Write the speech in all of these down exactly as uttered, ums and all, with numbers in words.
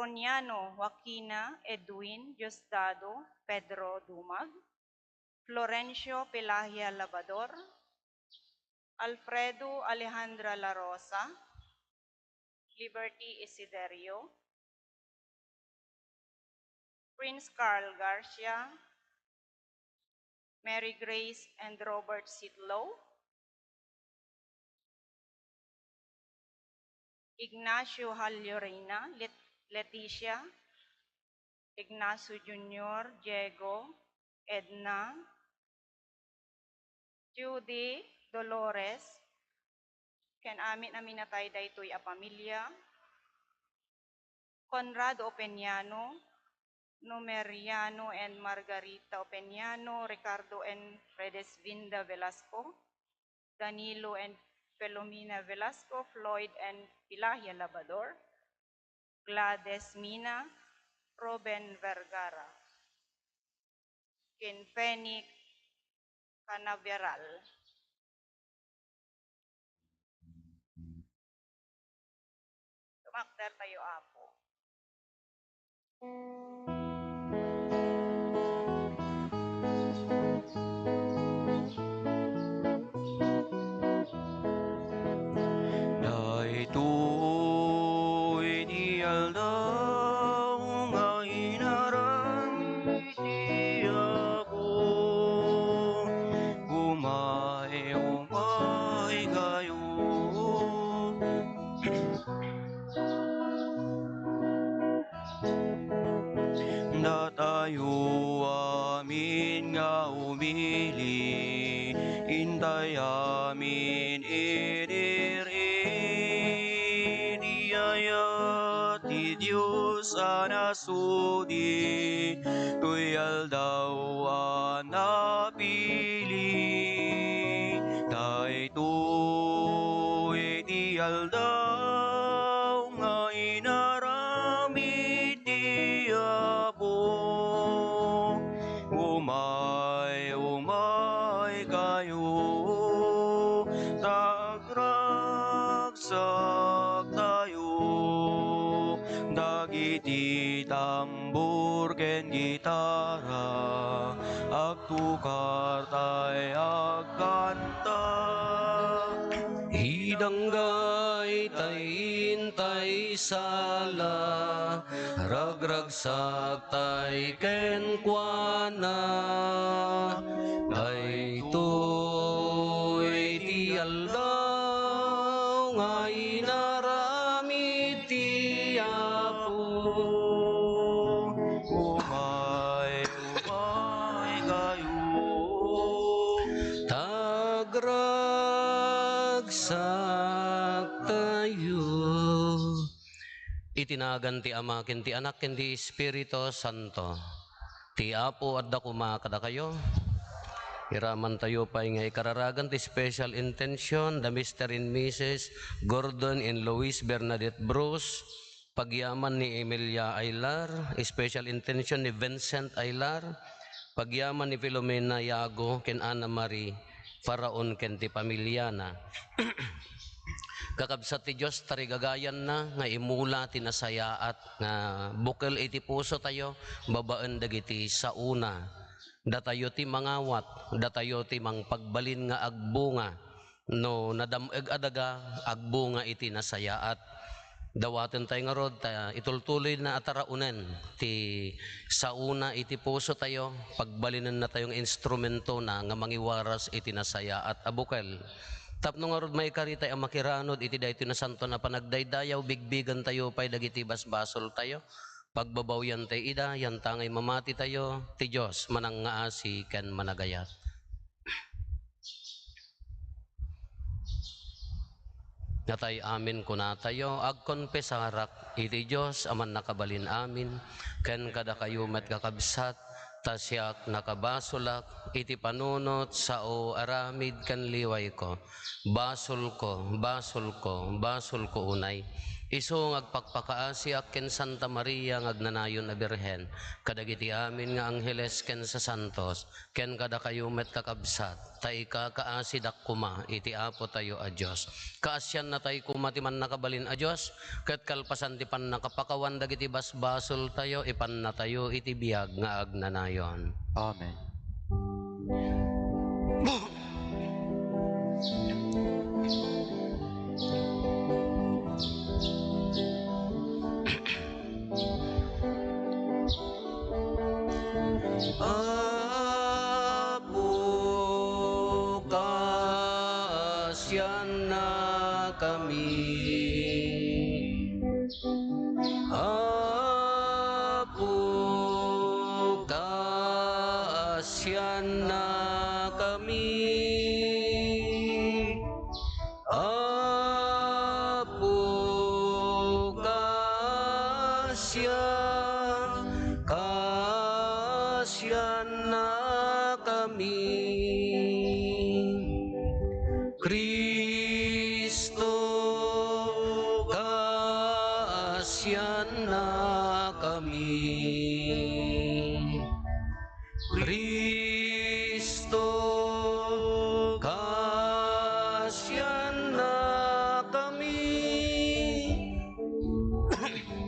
Mariano Joaquina Edwin Diosdado Pedro Dumag, Florencio Pelagia Labador, Alfredo Alejandra La Rosa, Liberty Isiderio, Prince Carl Garcia, Mary Grace and Robert Sitlo, Ignacio Halio Reina, Let-, Leticia, Ignacio Junior, Diego, Edna, Judy, Dolores, ken amin a minatay daytoy a pamilya, Conrado Opeñano, Numeriano and Margarita Opeñano, Ricardo and Redesvinda Velasco, Danilo and Filomena Velasco, Floyd and Pelagia Labador, Gladys Mina, Ruben Vergara, ken Fenic Canaveral. Tumakder tayo, Apo. Daytoy ti aldaw nga inaramid ti Apo. Umay, umay kayo. Datayo amin nga umili, intay amin inir-iri, di ayat ti Dios a nasudi, toy aldaw a napili. Daytoy ti aldaw nga inaramid ti Apo. Umay, umay kayo, ta agragsak tayo. Dagiti tambor ken gitara, agtukar tay agkanta. Idanggay tay intay sala, ragragsak tay kenkuana. Daytoy ti aldaw nga inaramid ti Apo. Umay, umay kayo. Ta agragsak tayo. Iti nagan ti Ama, ken ti Anak, ken ti Espiritu Santo. Ti Apo adda koma kadakayo. Iramantayo pay nga ikararagan ti special intention da Mister and Missus Gordon and Lois Bernadette Bruce, pagyaman ni Emilia Aylar, special intention ni Vincent Aylar, pagyaman ni Filomena Yago ken Ana Marie Faraon ken ti pamiliana. Kakabsat ti Dios, tarigagayanna nga imula ti nasayaat nga bukel iti pusotayo babaen dagiti saona. Datayo ti mangawat, datayo ti mangpagbalin nga agbunga. No nadam-eg a daga, agbunga iti nasayaat. Dawaten tayo ngarud ta itultuloyna a taraonen ti saona iti pusotayo, pagbalinennatayo nga instrumentona nga mangiwaras iti nasayaat a bukel. Tapno ngarud maikaritay a makiranud iti daytoy nasantoan a panagdaydayaw, bigbigantayo pay dagiti basbasoltayo. Pagbabawiantay ida, yantangay mamatitayo, ti Dios manangngaasi ken managayat. Natay amin kunatayo, agkonpesarak iti Dios a Mannakabalin amin, ken kadakayo met, kakabsat, ta siak nakabasolak iti panunot, sao, aramid ken liwayko. Basolko, basolko, basolko unay. Isu nga agpakpakaasiak ken Santa Maria nga agnanayon a Birhen, kadagiti amin nga angheles ken sasantos, ken kadakayo met, kakabsat, ta ikakaasidak koma iti Apotayo a Dios. Kaasiannatay koma ti Mannakabalin a Dios, ket kalpasan ti pannakapakawan dagiti basbasoltayo, ipannatayo iti biag nga agnanayon. Amen. Apo, kaasiannakami. Apo, kaasiannakami. Apo, kaasian-, kaasiannakami. Cristo, kaasiannakami. Cristo, kaasiannakami.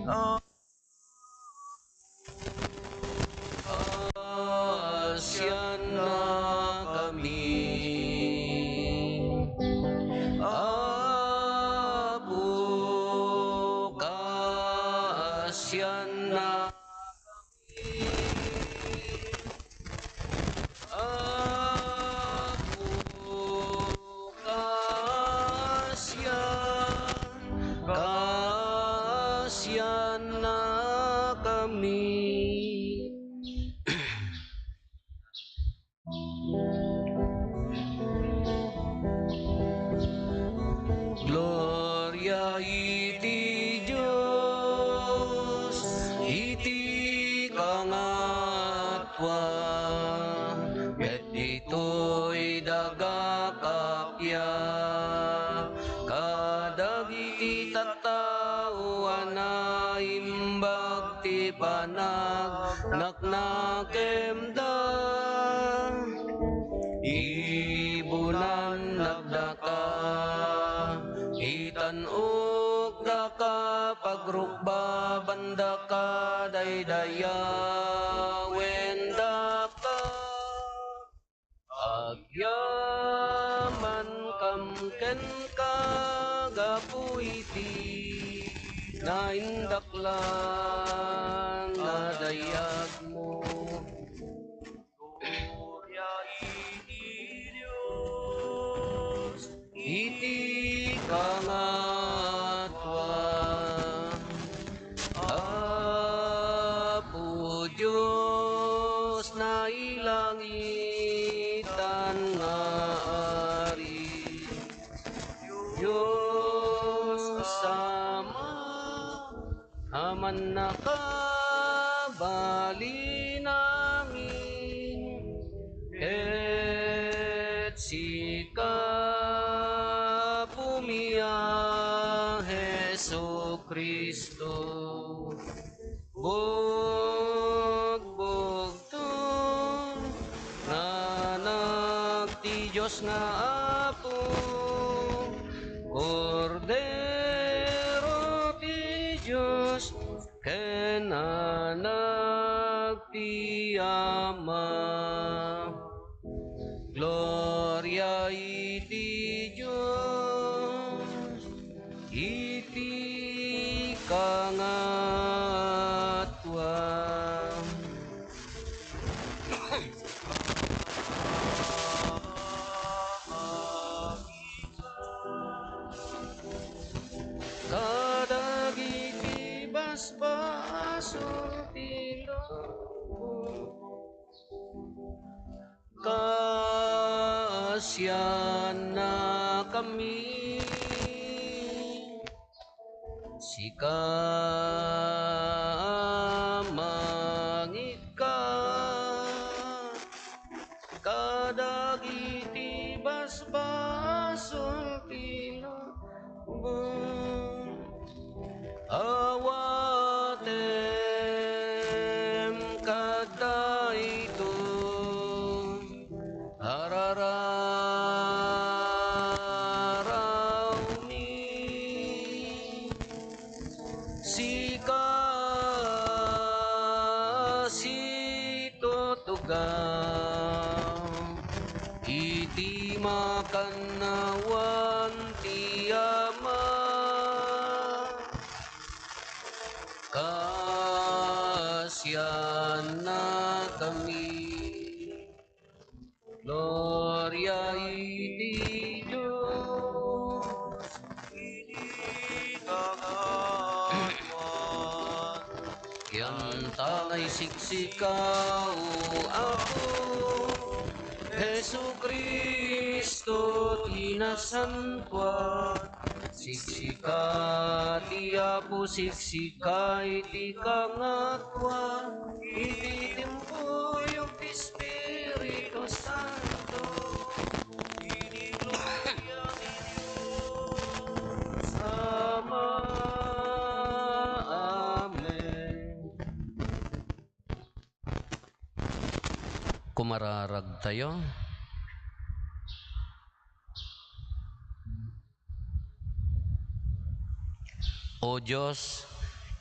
Kaasiannakami. Apo, kaasiannakami. Apo, kaasian-, kaasiannakami. Gloria iti Dios iti kangatoan, ket ditoy daga kappia kadagiti tattao a naimbag ti panagnaknakemda. Ibunan nagdaka, itan-okdaka, pagrukbabandaka, daydayawendaka. Agyamankam kenka gapu iti naindaklan a dayagmo. Gloria iti Dios iti kangatoan. Apo Dios, nailangitan nga Ari, Dios Ama, a mannakabalin amin, ket sika, Apomi a Jesu-Cristo, bugbugto nga Anak ti Dios nga Apo, Kordero ti Dios, ken Anak ti Ama. Gloria iti Dios iti kangatoan. Kadagiti basbasol ti lubong, kaasiannakami. Sika a mangikkat kadagiti basbasol ti lubong, Ti makannawan ti Ama, kasiannakami. Gloria iti Dios iti kangatoan. Ken ta naisiksika, O Apo Jesu-Cristo, ti nasantoan. Siksika ti Apo, siksika iti kangatoan, iti timpuyog ti Espiritu Santo, iti gloria ti Dios Ama. Amen. Kumararagtayo. O Dios,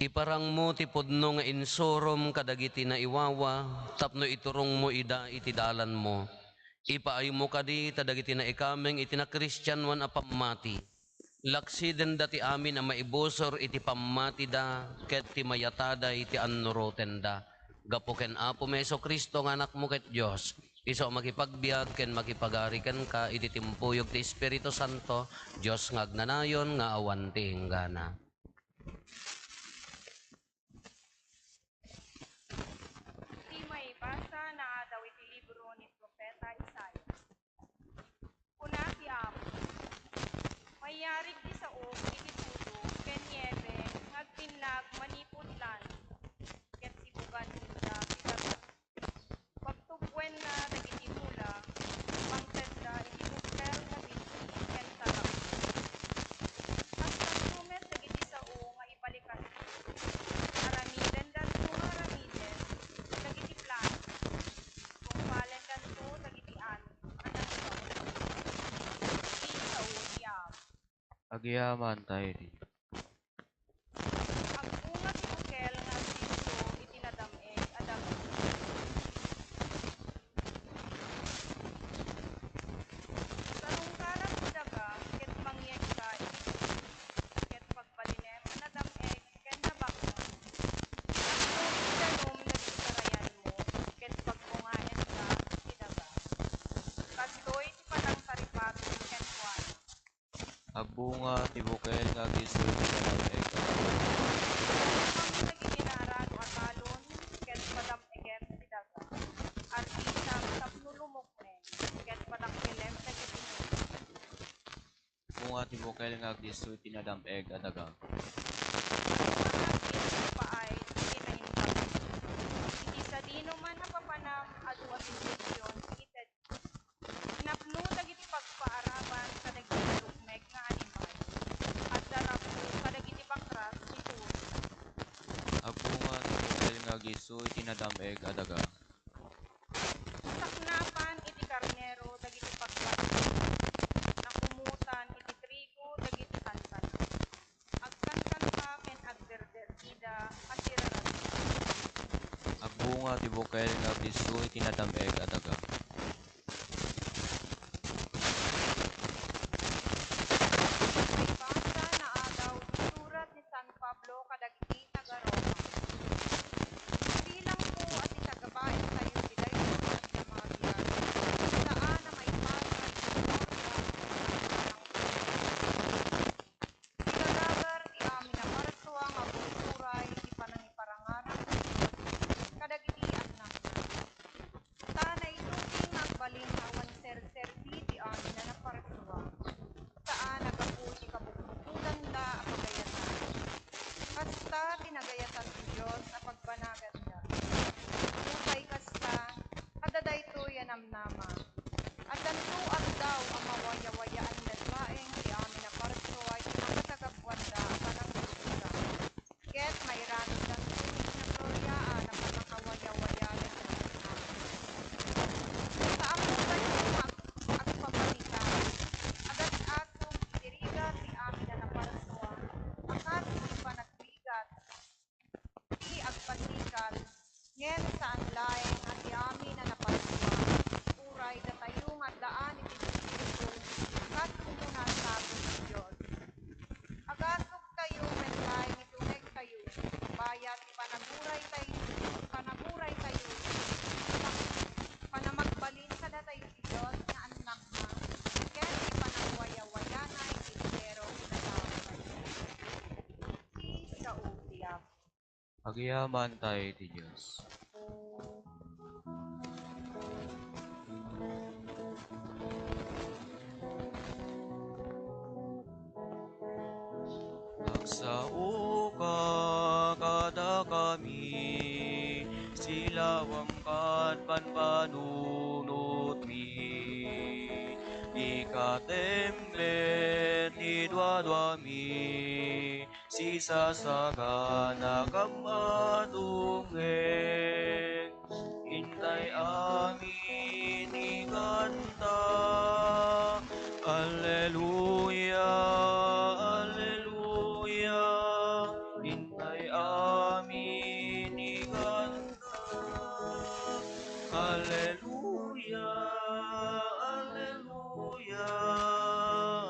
iparangmo ti pudno nga insurom kadagiti naiwawa tapno iturongmo ida iti dalanmo. Ipaaymo kadi ta dagiti naikameng iti nakristianoan a pammati, laksidenda ti amin a maibusor iti pammatida ket ti mayatada iti annurotenda. Gapu ken Apomi Jesu-Cristo nga Anakmo ket Dios, isu a makipagbiag ken makipagari kenka iti timpuyog ti Espiritu Santo, Dios nga agnanayon nga awan ti inggana. Ti maibasa naadaw iti libro ni Profeta Isaias. Kuna ti Apo, "Mayarig ti saok iti tudo ken niebe nga agbinnag manipud langit, ket sibugan ita ti daga. Pagtugwenna dagiti mula, pangtedda iti bukel nga binhi ken tarap. Kastato met dagiti sao nga ibalikan. Aramidendanto nga aramiden dagiti plano. Tungpalendanto dagiti amin a nangibabag. Iti sao ti Apo." Agyamankami idi. Agbunga ti bukel nga agdisso iti nadam-eg a daga. Sarungkaram ti daga ket mangyegka iti tubig, ket pagbalinem a nadam-eg ken nabaknang. Tapno idanom dagiti sarayanmo, ket pagbungaenka iti daga. Kastoy ti panangsaripatmo kenkuana. Agbunga ti bukel nga agdisso iti nadam-eg a daga. Ammom dagiti naarado a talon, ket padam-egem ti daga. Artisam tapno lumukneng, ket padakkelem dagiti mula. Agbunga ti bukel nga agdisso iti nadam-eg a daga. Maagid ti paay ti kinaimbag. Iti sadino man a papanam, adu a bendision ti ited. Napno dagiti pagpaaraban kadagiti narukmeg nga animal. Adda rapo kadagiti bakras ti tuod. Agbunga ti bukel nga agdisso iti nadam-eg a daga. Saknapan iti karnero dagiti pagpateg. Nakumotan iti trigo dagiti kankana. Agkankanta ken agderder ida a siraragsak. Agbunga ti bukel nga agdisso iti nadam-eg a daga. Maibasa naadaw ti surat ni San Pablo kadagiti taga-Roma. Ibilangko a ti tagabaintayo ti daytoy a mga biag, saan a maibasa iti gloria ken panangpet. Igagagar ti amin a parsua nga agtuturay iti panangiparangarang ti Dios kadagiti annakna. Ta naitulod Agyamankami iti Dios. Agsaoka kadakami, silawam ken panpanunotmi. Ikatem met ti duaduami, sisasagana ken madungeng. Intay amin ti kanta. Alleluia, alleluia. Intay amin ti kanta. Alleluia, alleluia,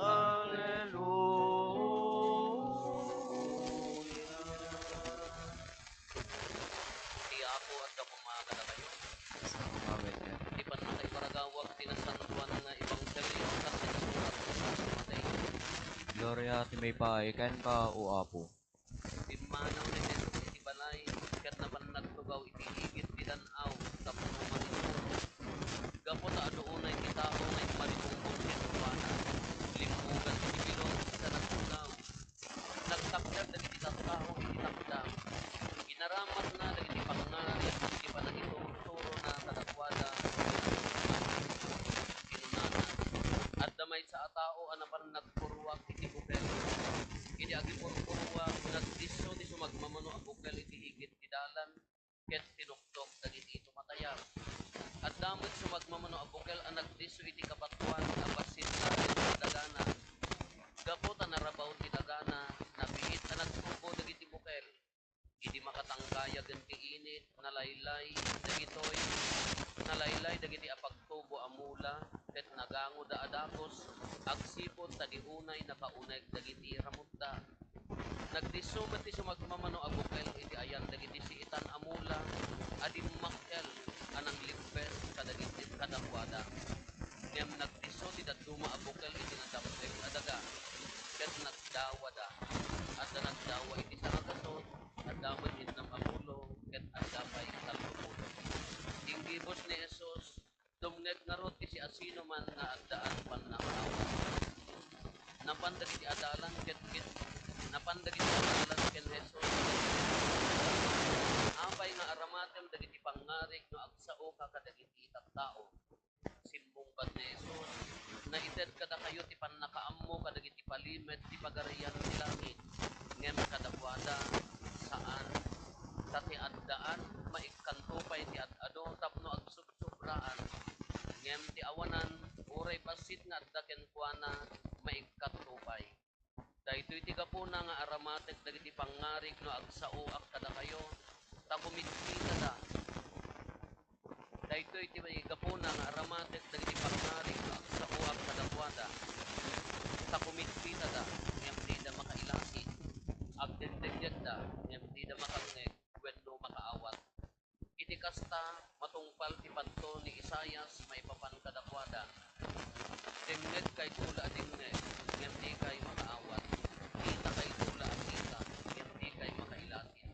alleluia. Ti Apo adda koma kadakayo. Amen. Ti pannakaiparagawak ti nasantoan nga ebanghelio ket insurat ni San Mateo. Gloria ti maipaay kenka, O Apo. Pimmanaw ni Jesus iti balay, ket napan nagtugaw iti igid ti dan-aw tapno mangiturong. Gapu ta adu unay ti tao nga immaribungbong kenkuana, limmugan ti bilog ken nagtugaw. Nagtakder dagiti tattao iti takder. Inaramatna dagiti pangngarig iti panangiturturona kadakuada. Kinunana, "Adda maysa a tao a napan nagpurruak iti bukel. Idi agipurpurruak, nagdisso ti sumagmamano a bukel iti igid ti dalan, ket tinuktok dagiti tumatayab. Adda met sumagmamano a bukel a nagdisso iti kabatoan a bassit laeng a dagana. Gapu ta narabaw ti dagana, nabiit a nagtubo dagiti bukel. Idi makatangkayagen ti init, nalaylay dagitoy, nalaylay dagiti apagtubo a mula, ket nagangoda a dagus agsipud ta di unay nakauneg dagiti ramutda." Nagdisso met ti sumagmamano a bukel iti ayan dagiti siitan a mula a dimmakkel a nanglippes kadagiti kadakuada. Ngem nagdisso ti dadduma a bukel iti nadamdem a daga, ket nagdawada. Adda nagdawa iti sangagasut, adda met innam a pulo, ket adda pay tallo pulo. Inggibus ni Jesus, dumngeg ngarud ti siasinoman nga addaan pannakaawat. Napan dagiti adalan ket, ket napan dagiti adalan ken Jesus. Apay nga aramatem dagiti pangngarig no agsaoka kadagiti tattao? Simmungbat ni Jesus, "Naited kadakayo ti pannakaammo kadagiti palimed ti Pagarian ti Langit, ngem kadakuada, saan. Ta ti addaan, maikkanto pay ti ad-adu tapno agsubsobraan. Ngem ti awanan, uray bassit nga adda kenkuana, maikkanto pay." Daytoy ti gapuna nga aramatek dagiti pangngarig no agsaoak kadakayo, ta kumitkitada. Daytoy ti gapuna nga aramatek dagiti pangngarig no agsaoak kadakuada, ta kumitkitada, ngem dida makailasin. Agdengdengngegda, ngem dida makangngeg wenno makaawat. Iti kasta, matungpal ti padto ni Isaias maipapan kadakuada, "Dengngekkayto la a dengngeg, ngem dikay makaawat. Kitakayto la a kita, ngem dikay makailasin."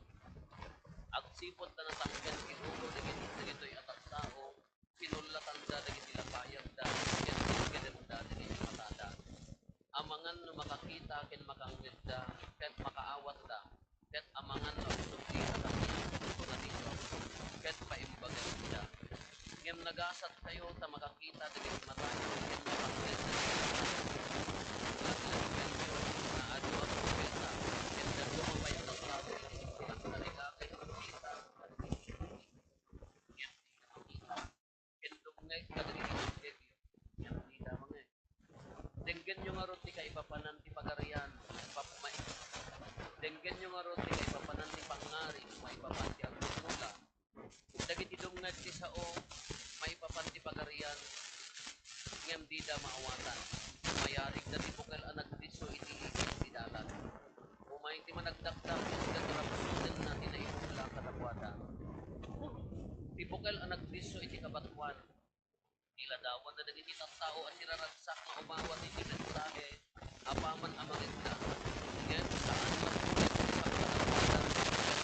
Agsipud ta natangken ti ulo dagiti, dagitoy a tattao, sinullatanda dagiti lapayagda, ken inggedemda dagiti matada. Amangan no makakita ken makangngegda, ket makaawatda, ket amangan no agsubli a kaniak, kuna ni Jesus, ket paimbagenda. Ngem nagasatkayo ta makakita dagiti matayo ken makangngeg dagiti matayo. Naglaklaklayo nga adu a propeta, ket dadduma pay a tattao iti nagtarigagay a propeta, ngem dida makita. Ken dumngeg kadagiti ebanghelio, ngem dida mangngeg. Denggenyo ngarud ti kaipapanan ti Pagarian, pap-, mai-, denggenyo ngarud ti kaipapanan ti pangngarig maipapan ti agmulmula. Dagiti dumngeg ti sao maipapan ti Pagarian, ngem dida maawatan. Mayarigda ti bukel a nagdisso iti igid ti dalan. Umay ti managdakdakes ket rabsutenna ti naimula kadakuada. Ti bukel a nagdisso iti kabatoan, niladawanna dagiti tattao a siraragsak nga umawat iti mensahe apaman a mangegda. Ngem saan nga ulit ti pagkadakuada, ket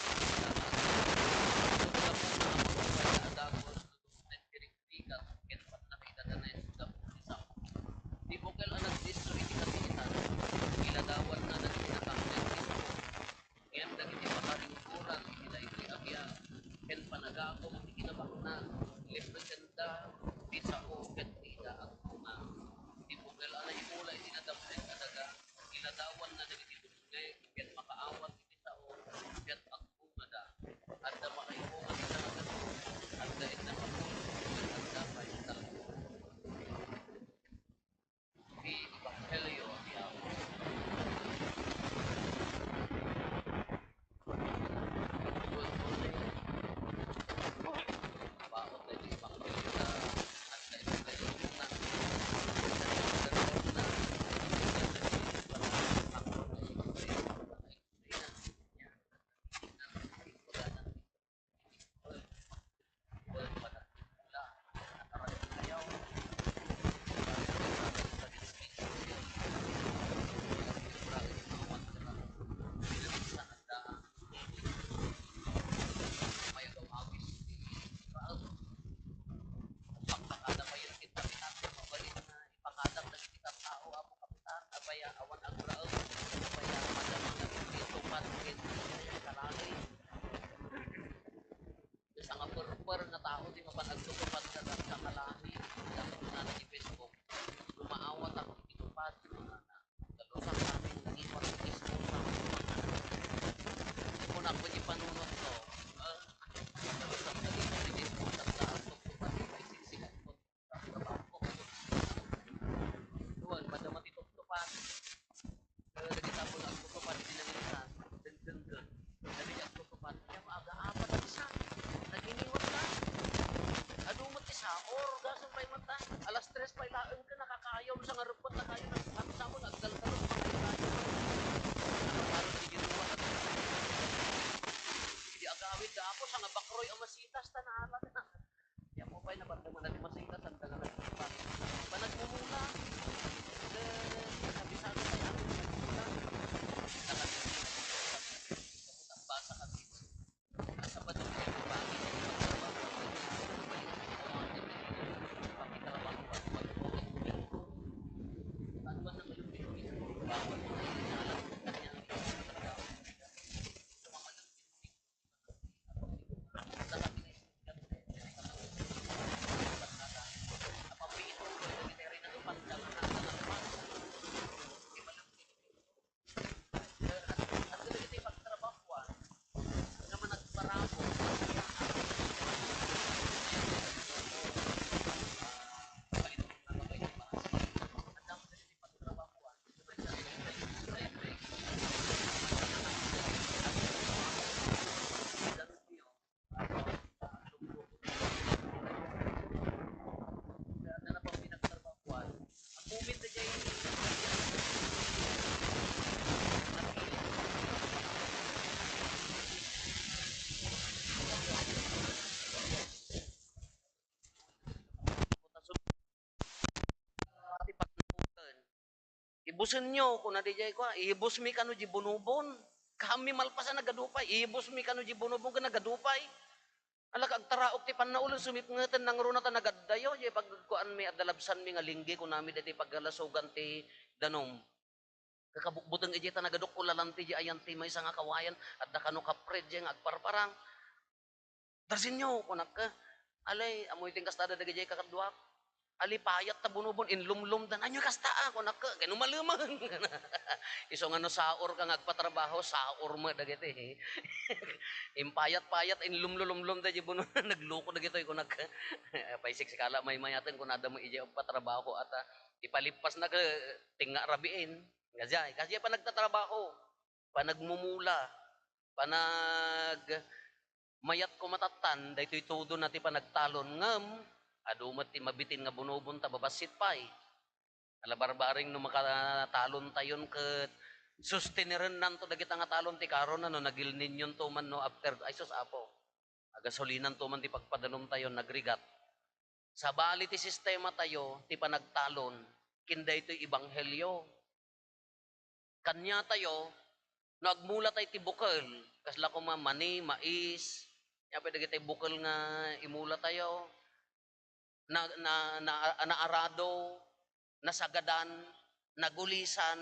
"Busenyo," kuna diay kua, "ibusmi kano diay bunobon. Kaammi malpasan, nagadu pay. Ibusmi kano diay bunobon ken nagadu pay." Ala, agtaraok ti pannaulon, sumipngeten, nangruna ta nagaddayo, diay pagkuanmi, adda labsanmi nga linggi, kunami, daytoy paggalasogan ti danum. Kakabukbuteng idiay ta nagadukko lalanti diay ayan ti maysa nga kawayan, adda kano kapred diay nga agparparang. "Darsenyo," kunak, "Alay, ammoyo ti inkastada dagidiay kakaduak. Ali, payat ta bunobon, inlumlumda." "Ania kasta a?" kunak, "Kano malemeng." Isu nga no saor ka nga agpatrabaho, saor met dagiti. Impayat-payat, inlumlulumlumda diay bunobon, "Nagluko dagitoy," kunak. Apay siksikala maymayaten, kunada met idiay agpatrabaho, ata ipalippasna ket tengnga rabiin. Nga diay, kasdiay panagtatrabaho, panagmumula, panag-, mayat koma tattan, daytoy tudonna ti panagtalon, ngem adu met ti mabitin nga bunobon ta babassit pay. Ala, barbareng no makatalontayon ket sustenirennanto dagita nga talon ti karona no nag-El Niñonto man no after, ay sus, Apo. Agasulinanto man ti pagpadanumtayon, nagrigat. Sabali ti sistematayo ti panagtalon ken daytoy ebanghelio. Kaniatayo, no agmulatayo ti bukel, kasla koma mani, mais, ania pay dagiti bukel nga imulatayo, na, na, na, naarado, nasagadan, nagulisan,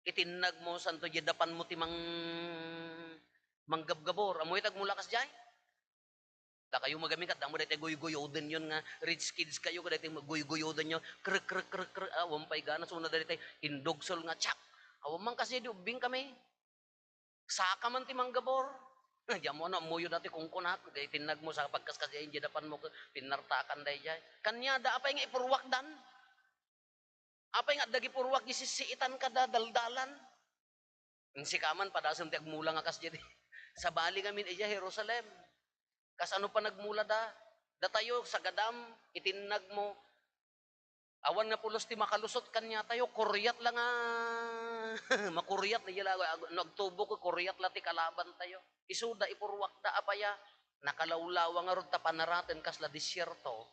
itinnagmo, santo diay dapanmo ti mang-, manggabgabor. Ammoyo ti agmula kasdiay? Dakayo ngamin ket, damo daytoy guyguyodenyon nga rich kids kayo, kadaytoy guyguyodenyo, krek, krek, krek, krek, ah, awan pay gana, suna daytoy indugsol nga, tsak! Awan man kasi di ubbing kami. Saka man ti manggabor. Diammo no, ammoyo daytoy kungkunak, daytoy tinnagmo, sa pagkaskasdiay, diay dapanmo, pinnartakan daydiay. Kaniada, apay nga ipurwakdan? Apay nga adda gipurwak diay sissiitan kada daldalan? Sika man, padasem ti agmula nga kasdiay. Sabali ngamin idiay Jerusalem. Kasano panagmulada? Datayo, sagadam, itinnagmo. Awan nga pulos ti makalusot kaniatayo, kuriat la nga, makuriat la, no agtubo ko, kuriat la ti kalabantayo. Isuda, ipurwakda, apaya, nakalawlawa ngarud ta panaraten kasla desierto.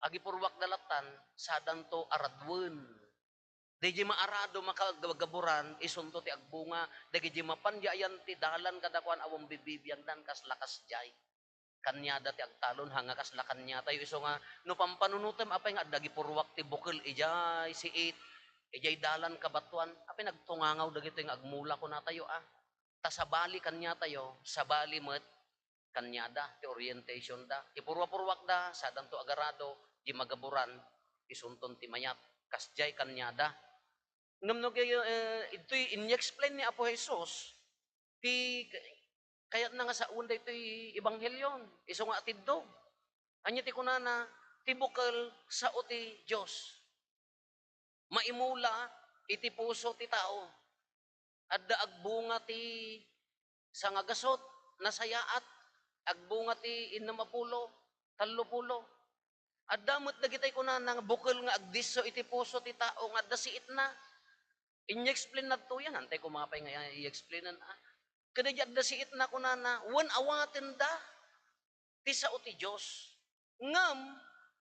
Agipurwakda lattan, sadanto araduen. Daydiay maarado, makagaburan, isunto ti agbunga. Dagiti mapan diay ayan ti dalan kadakuan, awan bibibiagdan, kasla kasdiay. Kaniada ti agtalon, haan nga kasla kaniatayo. Isu nga, no pampanunotem, apay nga adda gipurwak ti bukel idiay siit, idiay dalan kabatoan, apay nagtungangaw dagitoy nga agmula, kunatayo, a? Ta sabali kaniatayo, sabali met kaniada ti orientationda. Ipurwa-purwakda, sadanto agarado, diay magaburan, isunton ti mayat. Kasdiay kaniada. Ngem no, eh, ditoy in-explain ni Apo Jesus, ti kayatna nga saoen daytoy ebanghelio, isu nga atiddog. Ania ti kunana? Ti bukel, sao ti Dios. Maimula iti puso ti tao. Adda agbunga ti sangagasut, nasayaat, agbunga ti innem a pulo, tallo pulo. Adda met dagitay kunana nga bukel nga agdisso iti puso ti tao nga adda siitna. In-explain na ditoy, haantay ko mapay nga i-explainan, a. Kadagiti adda siitna kunana, wen awatenda ti sao ti Dios. Ngem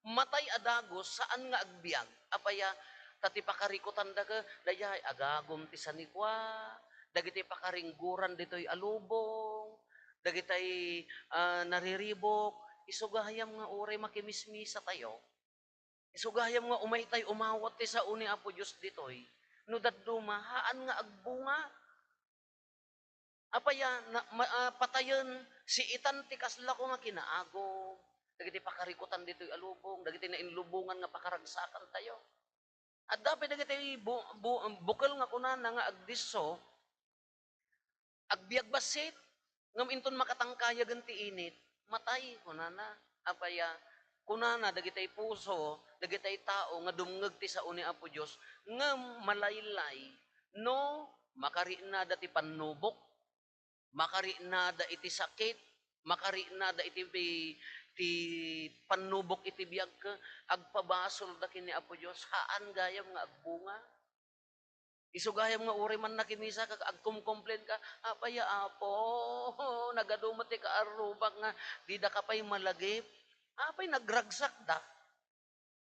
matay a dagus, saan nga agbiag. Apay a, ta ti pakarikutanda ket, daydiay, agagum ti sanikua, dagiti pakaringgoran ditoy a lubong, dagitay, ah, nariribuk, isu gayam nga uray makimismisatayo. Isu gayam nga umaytay umawat ti sao ni Apo Dios ditoy. No dadduma, haan nga agbunga. Apay a, na, ma-, ah, patayen, siitan ti kasla koma kinaagum. Dagiti pakarikutan ditoy a lubong, dagiti nainlubongan nga pakaragsakantayo. Adda pay dagiti bu-, bu-, bukel nga kunana nga agdisso, agbiag bassit, ngem inton makatangkayagen ti init, matay, kunana. Apay a, kunana, dagitay puso, dagitay tao nga dumngeg ti sao ni Apo Dios, ngem malaylay no makariknada ti pannubok, makariknada iti sakit, makariknada iti pi-, ti pannubok iti biagka, agpabasolda ken ni Apo Dios, haan gayam nga agbunga. Isu gayam nga uray man nakimisaka, agkumkomplain ka, "Apay a, Apo, nagadu met ti kaarrubak nga didaka pay malagip." Apay nagragsakda?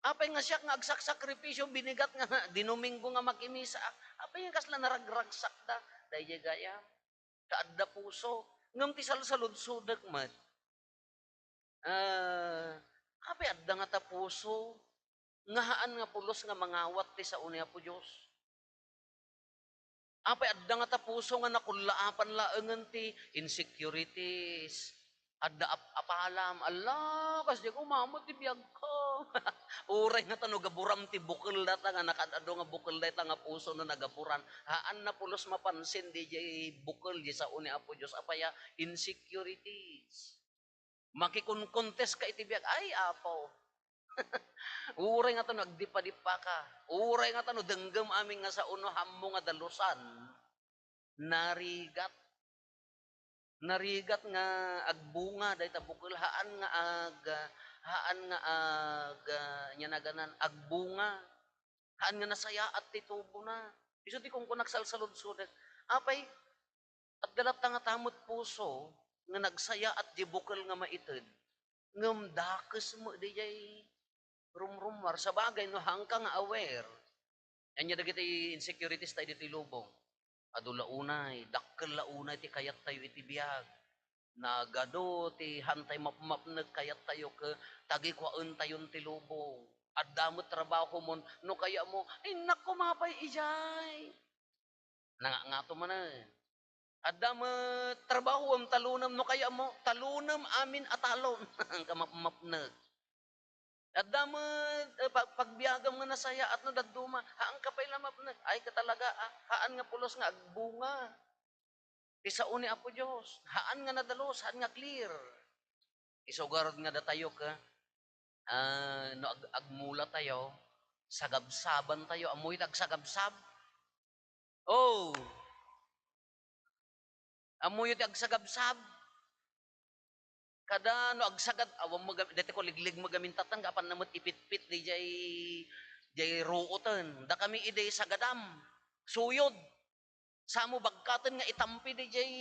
Apay nga siak nga agsaksakripisio, binigat nga, nga dinuminggo nga makimisa. Apay nga kasla naragragsakda? Daydiay gayam. Ta adda puso. Ngem ti salsaludsodek met, ah, apay adda ngata puso nga haan nga pulos nga mangawat ti sao ni Apo Dios? Apay adda ngata puso nga nakullaapan laengen ti insecurities, adda ap-apalam, "Alla, kasdiay ko umammo ti biagko." Uray ngata no gaburam ti bukel dayta nga nakaad-adu nga bukel dayta nga puso no nagaburan. Haan na pulos mapansin diay bukel diay sao ni Apo Dios. Apay a? Insecurities. Makikonkontes ka iti biag, "Ay, Apo." Uray ngata no agdipadipa ka. Uray ngata no denggem amin nga sao no haanmo nga dalusan. Narigat. Narigat nga agbunga dayta bukel, haan nga ag-, haan nga ag-, ania naganan, agbunga. Haan nga nasayaat ti tubona. Isu ti kunkunak salsaludsodek. Apay, adda latta ngata met puso nga nagsayaat diay bukel nga maited, ngem dakes met diay rumrummuar. Sabagay, no haanka nga aware, ania dagiti insecurities tayo ditoy lubong? Adu la unay, dakkel la unay ti kayattayo iti biag. Nagadu ti haantay mapmapnek kayattayo ket tagikuaentayon ti lubong. Adda met trabahomon, no kayatmo, "Ay, nak, kumapay idiay." Nangangato manen. Adda met trabahom, talunem, no kayatmo, talunem amin a talon. Haanka mapmapnek. Adda met, eh, pag-, pagbiagam nga nasayaat no dadduma, haanka pay la mapnek. Ay, ka talaga, ah, haan nga pulos nga agbunga ti sao ni Apo Dios. Haan nga nadalus, haan nga clear. Isu garud nga datayo ket, ah, no ag-, agmulatayo, sagabsabantayo. Ammoyo ti agsagabsab? Oh. Ammoyo ti agsagabsab? Kada no agsagad, awan maga-, dati ko liglig magamintattan, apan na met ipitpit diay, diay ruoten. Dakami idi sagadam, suyod. Samo bagkaten nga itampi diay,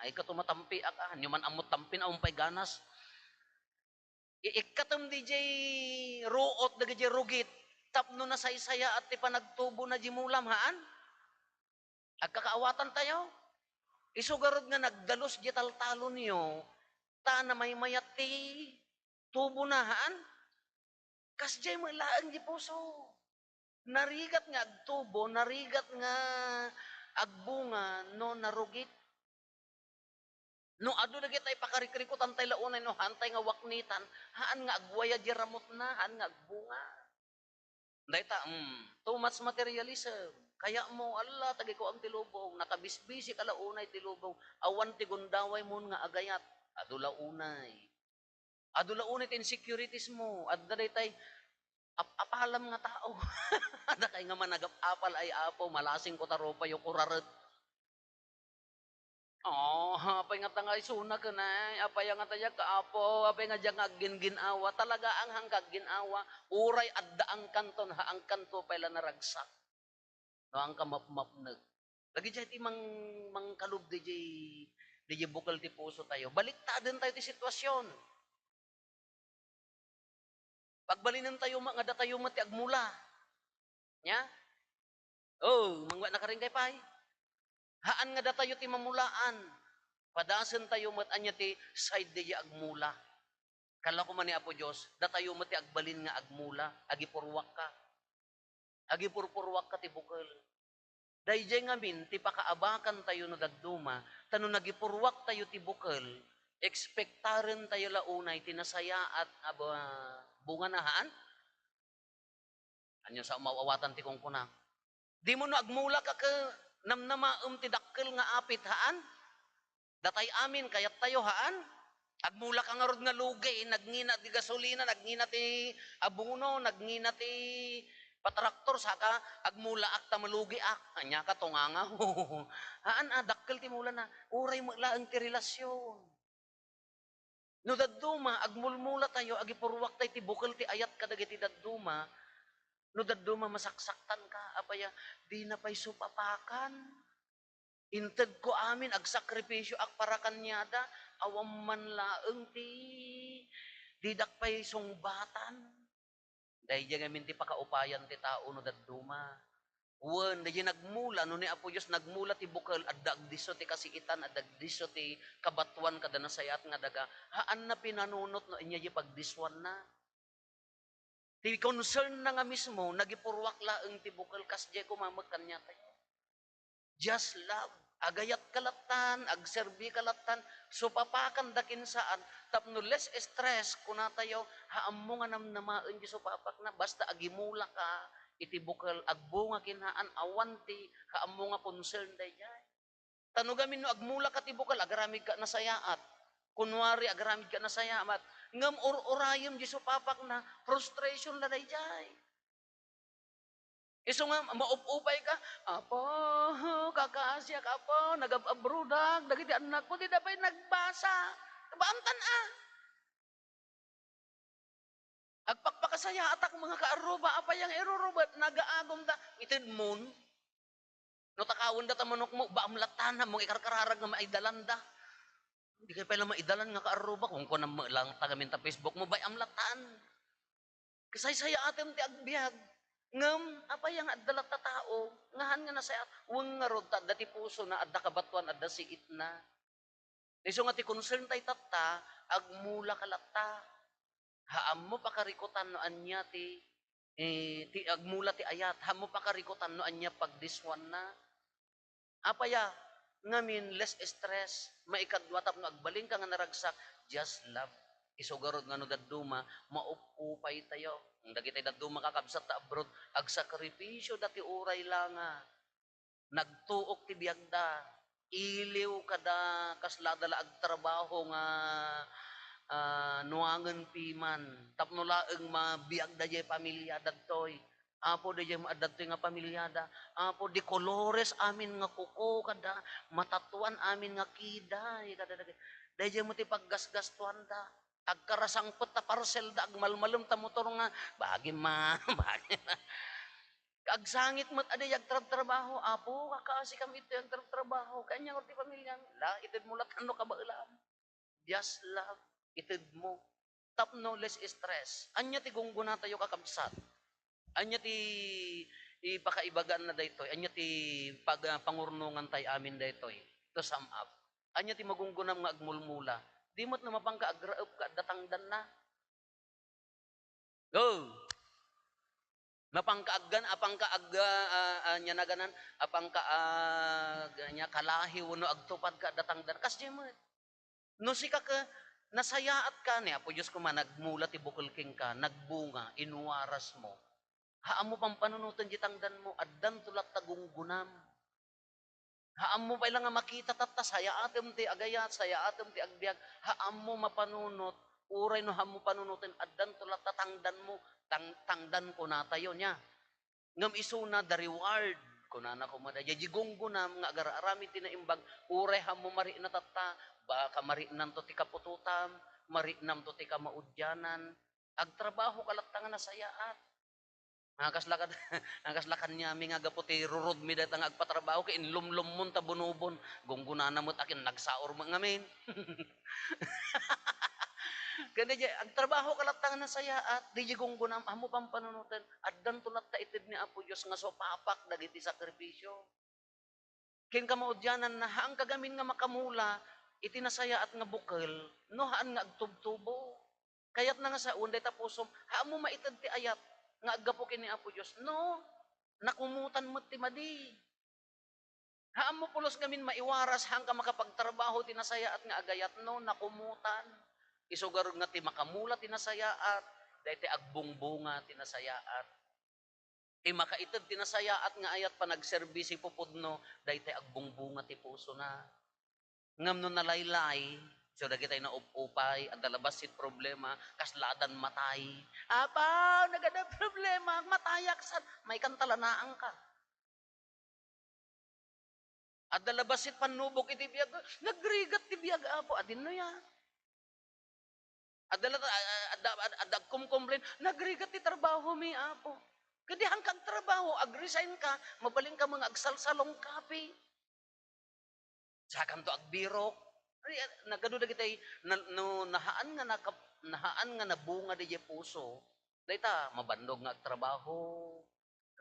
ay, kato matampiak, ah, ania man ammo tampin, awan pay ganas. Iikkatem diay ruot dagiti rugit tapno nasaysayaat ti panagtubona diay mulam, haan? Agkakaawatantayo? Isu garud nga nagdalus diay taltalonyo, ta namaymayat ti tubona, haan? Kasdiay met laeng diay puso. Narigat nga agtubo, narigat nga agbunga no narugit. No adu dagiti pakarikrikutantay la unay no haantay nga waknitan, haan nga agwayad diay ramutna, haan nga agbunga. Dayta, mm, too much materialism. Kayatmo, alla, tagikuam ti lubong, nakabisbisika la unay ti lubong, awan ti gundawaymo nga agayat. Adu la unay. Adu la unay ti insecurities mo. Adda daytay ap-apalam nga tao. Adda kay nga managap-apal, "Ay, Apo, malasingko ta rupayo kuraret." Oh, apay ngata nga isuna ken ay? Apay ngata diak, Apo? Apay nga diak nga aggingin-awa? Talaga, ang hangka aggin-awa. Uray adda angkanto, ha angkanto pay la naragsak. No, angka mapmapnek. Dagiti ti mang-, mangkalub diay, diay bukel ti puso tayo. Baliktaden tayo ti sitwasyon. Pagbalinentayo met nga datayo met ti agmula. Nia? Oh, mangwat nakaringkay pay. Haan nga datayo ti mamulaan. Padasentayo met ania ti side diay agmula. Kalla koma ni Apo Dios, datayo met ti agbalin nga agmula, agipurruakka. Agipurpurruakka ti bukel. Daydiay ngamin ti pakaabakantayo no dadduma, ta no nagipurruaktayo ti bukel, ekspektarentayo la unay ti nasayaat a ba-, bungana, haan? Ania sa maaw-awatan ti kunkuna? Dimo no agmulaka ket namnamaem ti dakkel nga apit, haan? Datay amin, kayattayo, haan? Agmulaka ngarud nga lugi, nagngina ti gasolina, nagngina ti abono, nagngina ti patraktor, saka agmulaak ta malugiak. Ania ka, tungangaw? Haan a, dakkel ti mulana. Uray met laeng ti relasyon. No dadduma, agmulmulatayo, agipurruaktayo ti bukel ti ayat kadagiti dadduma, no dadduma, masaksaktanka, apay a, dina pay supapakan. Intedko amin, agsakripisioak para kaniada, awan man laeng ti didak pay sungbatan. Daydiay ngamin ti pakaupayan ti tao no dadduma. Wen, daydiay nagmula, no ni Apo Dios nagmula ti bukel, adda agdisso ti kasiitan, adda agdisso ti kabatoan kada nasayaat nga daga. Haanna pinanunot no ania diay pagdissuanna. Ti concern na nga mismo, nagipurruak laeng ti bukel, kasdiay koma met kaniatayo. Just love. Agayatka lattan, agserbika lattan, supapakanda ken saan, tapno less stress, kunatayo, ha ammo nga namnamaen ti supapakna, basta agimulaka iti bukel, agbunga ken haan, awan ti ha ammo nga concern daydiay. Ta no gamin no agmulaka ti bukel, agaramidka nasayaat. Kunwari, agaramidka nasayaat. Ngem ur-urayem diay supapakna, frustration la daydiay. Isu nga, maup-upayka, "Apo, kakaasiak, Apo, nagab-abroadak, dagiti annakko, dida pay nagbasa." Baamtan a. Agpakpakasayaatak, mga kaarruba, apay nga irurubet, nagaagumda, itedmon. No takawenda ta manukmo, baam lattan, ammong ikarkararag nga maidalanda. Dikay pay la maidalan nga kaarruba, kunkunam met lang ta gamin ta Facebook mo, bay-am lattan. Kasaysayaatem ti agbiag. Ngem, apay nga adda latta tao, nga haan nga nasayaat, wen ngarud ta adda ti pusona, adda kabatoan, adda siitna. Isu nga ti concern tay tatta, agmulaka latta. Ha ammo pakarikutan no ania ti, eh, ti agmula ti ayat, ha ammo pakarikutan no ania pagdissuanna. Apay a, ngamin, less stress, maikadua tapno agbalinka nga naragsak, just love. Isu garud nga no dadduma, maup-upaytayo. Dagiti dadduma kakabsat ta abroad, agsakripisio da ti uray la nga nagtuok ti biagda, iliw kada kaslada la agtrabaho nga, ah, nuangen piman tapno laeng mabiagda diay pamiliada ditoy. Apo, daydiay met adda ditoy nga pamiliada. Apo, de colores amin nga kuko kada, matatuan amin nga kiday kada dagiti. Daydiay met ti paggasgastuanda. Agkarasangpet ta parcelda, agmalmalem ta motor nga, "Bagi, ma, bagi, ma." Agsangit met a di agtrabtrabaho, "Apo, kakaasi kami iti agtrabtrabaho. Kanya nga ti pamiliam." La, itedmo lattan no kabaelam. Just love, itedmo. Tapno less stress. Ania ti gunggonatayo, kakabsat? Ania ti ipakaibaganna daytoy? Ania ti pag-, ah, pangurnongan tay amin daytoy? To sum up. Ania ti magunggonam nga agmulmula? Di met no mapanka agraep ka adda tangdanna. Go! Mapanka aggan-, apanka ag-, ah, ah, ania naganan? Apanka ag-, ania, kalahiw wenno agtupad ka adda tangdan. Kasdiay met. No sika ket, nasayaatka, ni Apo Dios koma nagmula ti bukel kenka, nagbunga, inuarasmo. Ha ammo pampanunoten diay tangdanmo, addanto latta gunggonam. Ha ammo pay la nga makita tatta, sayaatem ti agayat, sayaatem ti agbiag, ha ammo mapanunot, uray no ha ammo panunoten, addanto latta tangdanmo, tang-, tangdan kunatayo nia. Ngem isuna, the reward, kunana koma daydiay, diay gunggonam nga agar-aramid ti naimbag, uray ha ammo marikna tatta, baka mariknanto ti kaputotam, mariknamto ti kamaudianan, agtrabahoka latta nga nasayaat. Nga kasla kad-, nga kasla kaniami nga gapu ti rurodmi dayta nga agpatrabaho ket inlumlummon ta bunobon. Gunggonana met a ken nagsaor met ngamin. Ken daydiay, agtrabahoka latta nga nasayaat, daydiay gunggonam, ammo pampanunoten, addanto latta ited ni Apo Dios nga supapak dagiti sakripisio. Ken kamaudiananna, haanka gamin nga makamula iti nasayaat nga bukel no haan nga agtubtubo. Kayatna nga saoen dayta pusom, ha ammo maited ti ayat nga aggapu ken ni Apo Dios no nakumotan met ti madi. Ha ammo pulos ngamin maiwaras, haanka makapagtrabaho ti nasayaat nga agayat no nakumotan. Isu garud nga ti makamula ti nasayaat, daytoy agbungbunga ti nasayaat. Ti makaited ti nasayaat nga ayat, panagserbisi, pupudno, daytoy agbungbunga ti pusona. Ngem no nalaylay, so dagitay naup-upay, adda la bassit problema, kasladan matay. Apo, nagada problema, matayak san, maikanta la naanka. Adda la bassit pannubok iti biag, nagrigat ti biag, Apo, adinno ya. Adda la, a-, a-, adda, adda, adda agkumkomplain, "Nagrigat ti trabahomi, Apo." Ket di haanka agtrabaho, agresign ka, mabalinka nga agsalsalong kape. Sakanto agbirok. Ay, a-, nagadu dagitay, na-, no, nahaan nga nakap-, nahaan nga nabunga daydiay puso, Dayta, mabannog nga agtrabaho,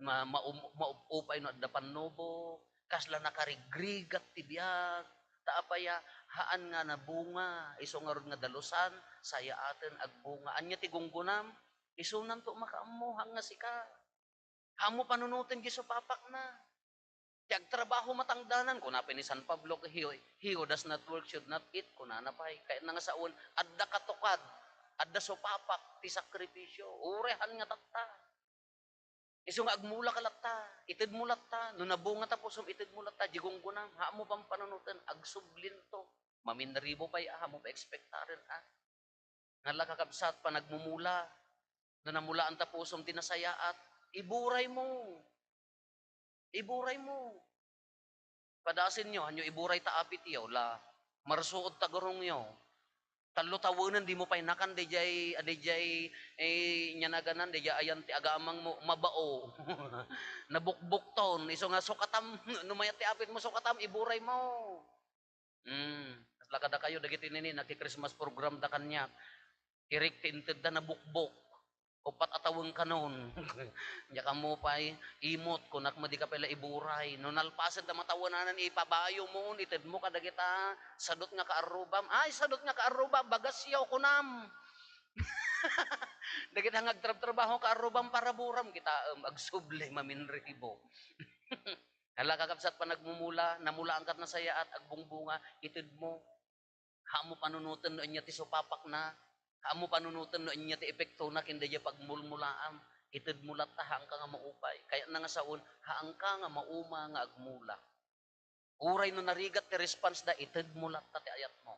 ma-, maum-, maupupay no adda pannubo, kasla nakarigrigat ti biag, ta apay a, haan nga nabunga, isu ngarud nga dalusan, sayaaten, agbunga. Ania ti gunggonam? Isunanto makaammo, haan nga sika. Haanmo panunoten diay supapakna. Ti agtrabaho matangdanan, kuna pay ni San Pablo, "He, he who does not work should not eat," kunana pay. Kayatna nga sawen, adda katukad, adda supapak ti sakripisio. Uray haan nga tatta. Isu nga agmulaka latta, itedmo latta, no nabunga ta pusom, itedmo latta, diay gunggonam, haanmo pampanunoten, agsublinto. Maminribo pay a, haanmo pay ekspektaren a. Ngarud, kakabsat, panagmumula. No namulaan ta pusom ti nasayaat, iburaymo. Iburaymo. Padasenyo, haanyo iburay ta apityo, la, marsuod ta gurongyo. Tallo tawenen, dimo pay nakan, daydiay, a, daydiay, eh, ania naganan, daydiay ayan ti agamangmo, mabao. Nabukbukton, isu nga sukatam, no mayat ti apitmo, sukatam, iburaymo. Hmm, kasla kadakayo dagiti nini, naki-Christmas program da kaniak. Irik ti intedda, nabukbok. Uppat a tawen kanon. Diak ammo pay, imot, kunak met, dika pay la iburay. No nalpasen ta matawenanan, ipabayomon, itedmo kadagita sadut nga kaarrubam. Ay, sadut nga kaarrubam, bagasyo, kunam. Dagita nga agtrabtrabaho, kaarrubam, paraburam, kitaem, agsubli, maminribo. Hala, kakabsat, panagmumula, namulaan kat nasayaat, agbungbunga, itedmo. Haanmo panunoten no ania ti supapakna. Haanmo panunoten no ania ti epektona ken daydiay pagmulmulaam. Itedmo latta, haanka nga maupay. Kayatna nga sawen, haanka nga mauma nga agmula. Uray no narigat ti response da, itedmo latta ti ayatmo.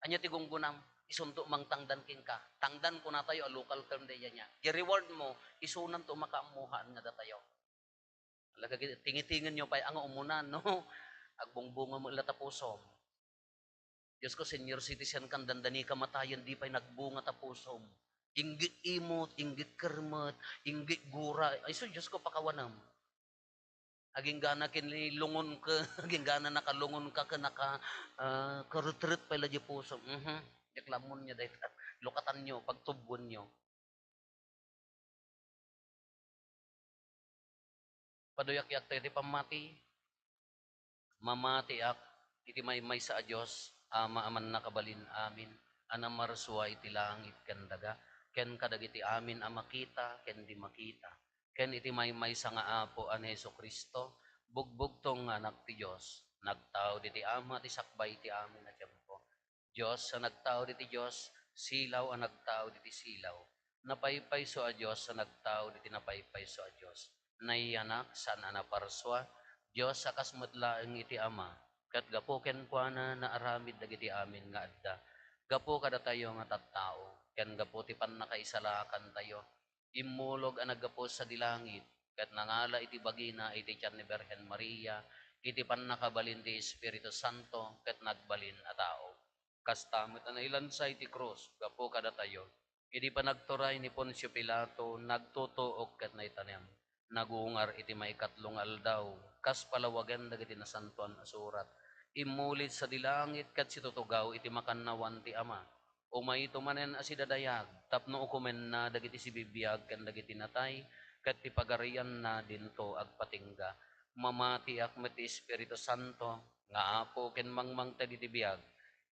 Ania ti gunggonam? Isunto mangtangdan kenka. Tangdan, kunatayo a local term daydiay nia. Ti reward mo, isunanto makaammo, haan nga datayo. Ala, kag-, tingitingen nyo pay nga umuna, no? Agbungbunga met la ta pusom. Diyos ko, senior citizen kan, dandani kamatayen, di pay nagbunga ta pusom. Inggit imot, inggit kermet, inggit gura. Ay, so, Diyos ko, pakawanem. Aginggana ken ni lungon ka, aginggana nakalungon ka, ken naka, ah, karetret pay la di pusom. Mhm. Diak la ammo nia dayta. Lukatanyo, pagtubonyo. Paduyakyakto iti pammati. Mamatiak iti maymaysa a Dios, Ama a mannakabalin amin, a namarsua iti langit ken daga, ken kadagiti amin a makita ken di makita, ken iti maymaysa nga Apo a ni Jesu-Cristo, bugbugtong nga Anak ti Dios, nagtaud iti Ama ti sakbay ti amin a tiempo. Dios a nagtaud iti Dios, silaw a nagtaud iti silaw. Napaypayso a Dios a nagtaud iti napaypayso a Dios. Nayanak, saan a naparsua, Dios a kas met laeng iti Ama, ket gapu kenkuana naaramid dagiti amin nga adda. Gapu kadatayo nga tattao, ken gapu ti pannakaisalakantayo, immulog a naggapu sadi langit, ket nangala iti bagina iti tian ni Birhen Maria, iti pannakabalin ti Espiritu Santo, ket nagbalin a tao. Kasta met a nailansa iti krus gapu kadatayo, idi panagturay ni Poncio Pilato, nagtutuok ket naitanem. Nagungar iti maikatlo nga aldaw, kas palawagen dagiti Nasantoan a Surat. Immuli sadi langit ket situtugaw iti makannawan ti Ama. Umayto manen a sidadayag tapno ukomenna dagiti sibibiag ken dagiti natay, ket ti pagarianna dinto agpatingga. Mamatiak met ti Espiritu Santo, nga Apo ken mangmangted iti biag.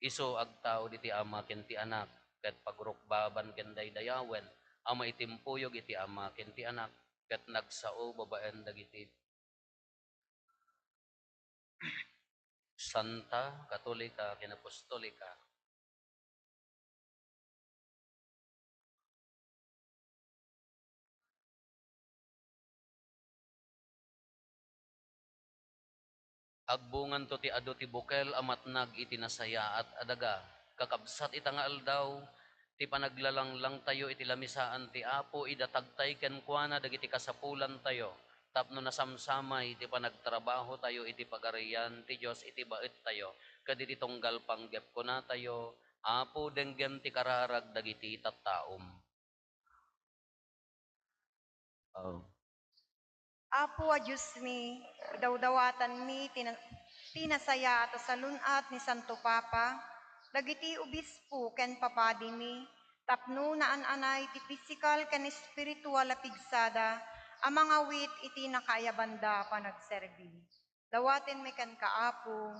Isu agtaud iti Ama ken ti Anak, ket pagrukbaban ken daydayawen a maitimpuyog iti Ama ken ti Anak, ket nagsao babaen dagiti Santa, Katolika, ken Apostolika. Agbunganto ti adu ti bukel a matnag iti nasayaat a daga. Kakabsat, ita nga aldaw, ti panaglalanglangtayo iti lamisaan ti Apo, idatagtay kenkuana dagiti kasapulantayo, tapno nasamsamay ti panagtrabahotayo iti Pagarian ti Dios iti baettayo ket iti tunggal panggep. Kunatayo, Apo, denggem ti kararag dagiti tattaom. Oh. Apo a Diosmi, idawdawatanmi ti na-, ti nasayaat a salun-at ni Santo Papa, dagiti obispo ken papadimi, tapno naan-anay ti pisikal ken espiritual a pigsada a mangawit iti nakaayabanda a panagserbi. Dawatenmi kenka, Apo.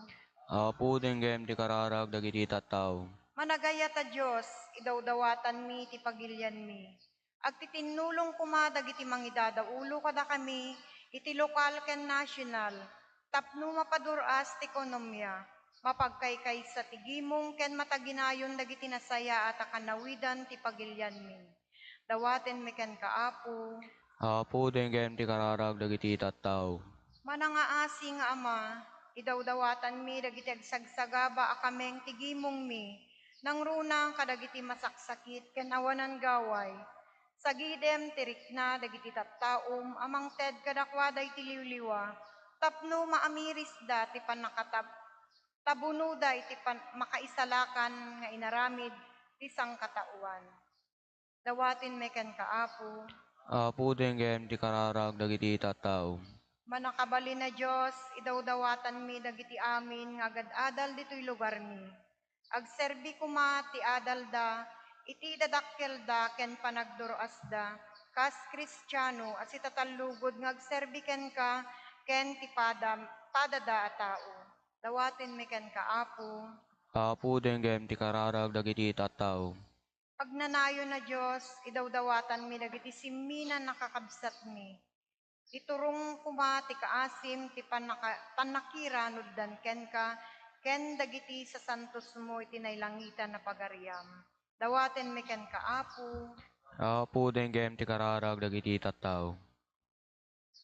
Apo, denggem ti kararag dagiti tattao. Managayat a Dios, idawdawatanmi ti pagilianmi. Agtitinnulong koma dagiti mangidadaulo kadakami iti lokal ken nasional tapno mapadur-as ti ekonomia, mapagkaykaysa ti gimong ken mataginayon dagiti nasayaat a kanawidan ti pagilianmi. Dawatenmi kenka, Apo. Apo, denggem ti kararag dagiti tattao. Manangaasi nga Ama, idawdawatanmi dagiti agsagsagaba a kameng ti gimongmi, nangruna kadagiti masaksakit ken awanan gaway. Sagidem ti rikna dagiti tattaom a mangted kadakuada iti liwliwa, tapno maamirisda ti pannakatab-, tabunoda iti pan-, makaisalakan nga inaramid ti sangkataoan. Dawatenmi kenka, Apo. Apo, denggem ti kararag dagiti tattao. Mannakabalin a Dios, idawdawatanmi dagiti amin nga agad-adal ditoy lugarmi. Agserbi koma ti adalda iti dadakkelda ken panagdur-asda kas Kristiano a sitatallugod nga agserbi kenka ken ti pada-, padada a tao. Dawatenmi kenka, Apo. Apo, denggem ti kararag dagiti tattao. Agnanayon a Dios, idawdawatanmi dagiti simminan a kakabsatmi. Iturong koma ti kaasim ti pannaka-, pannakiranodan kenka ken dagiti sasantosmo iti nailangitan a pagariam. Dawatenmi kenka, Apo. Apo, denggem ti kararag dagiti tattao.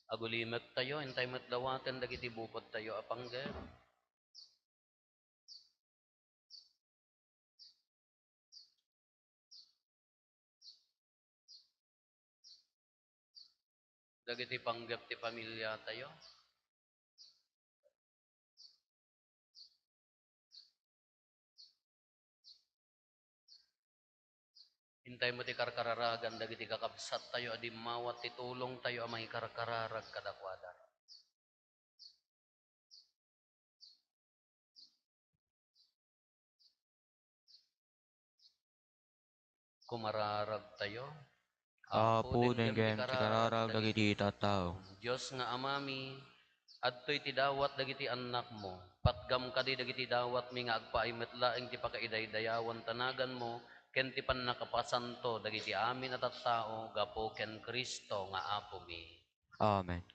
Agulimektayo, intay met dawaten dagiti bukodtayo a panggep. Dagiti panggep ti pamiliatayo. Intay met ti karkararagan dagiti kakabsattayo a dimmawat ti tulongtayo a mangikarkararag kadakuada. Kumararagtayo. Apo, denggem ti kararag dagiti tattao. Dios nga Amami, adtoy ti dawat dagiti annakmo. Patgam kadi dagiti dawatmi nga agpaay met laeng ti pakaidaydayawan ti naganmo ken ti pannakapasanto dagiti amin a tattao gapu ken Cristo nga Apomi. Amen.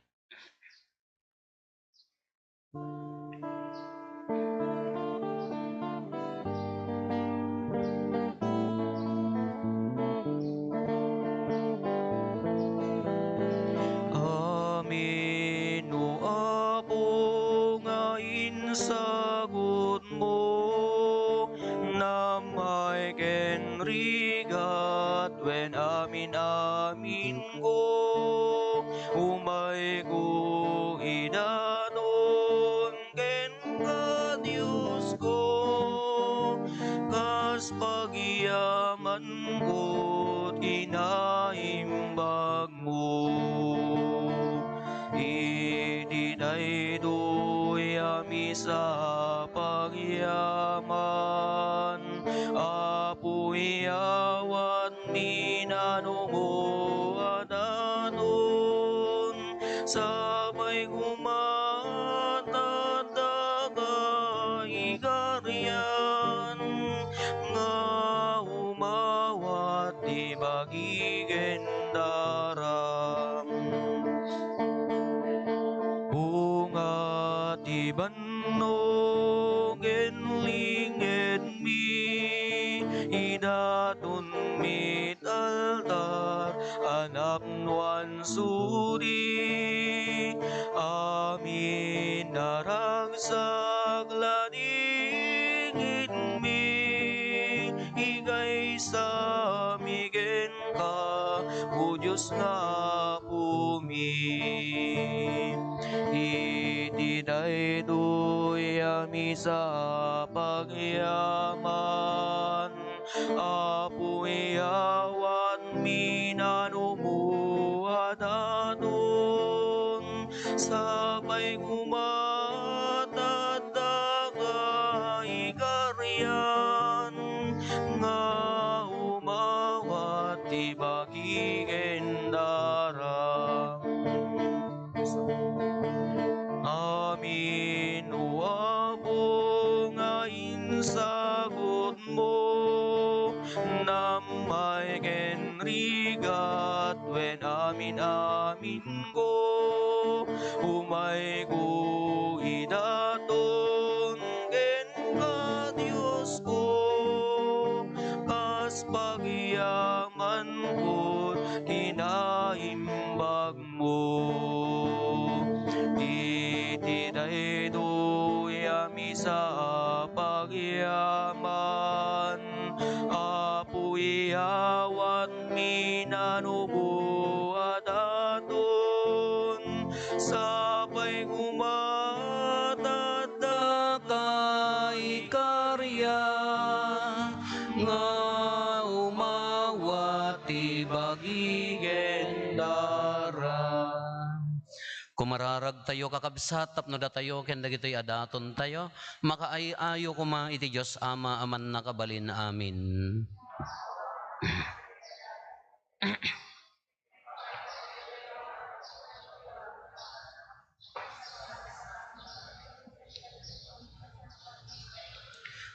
Amin, O Apo, nga insagutmo, namay ken rigat, wen amin-aminko, umayko idaton kenka, Diosko, kas pagyamanko ti naimbagmo. Iti daytoy a misa a pagyaman, Apo, iyawat minanomo a daton, sapay koma ta adda kaigarian nga umawat ti bagi ken daram. Bunga ti ban no ken lingedmi, idatonmi iti altar a napnoan sudi. Amin a ragsak, ladingitmi, igaysami kenka, O Dios nga Apomi. Iti daytoy a misa a pagyaman, Apo, iyawat minanomo a daton, sapay koma ta adda kaigarian nga uma- sagutmo, nammay ken rigat wen amin-aminko. Umayko idaton kenka, Diosko, kas pagyamanko kinaimbag mo. Iti daytoy a misa a pagyaman, Apo, iyawatmi nanubo a daton, sapay koma ta addaka ikaria nga umawat ti bagi ken dara. Kumararagtayo, kakabsat, tapno datayo ken dagitoy a datontayo, makaay-ayo koma iti Dios Ama a mannakabalin amin.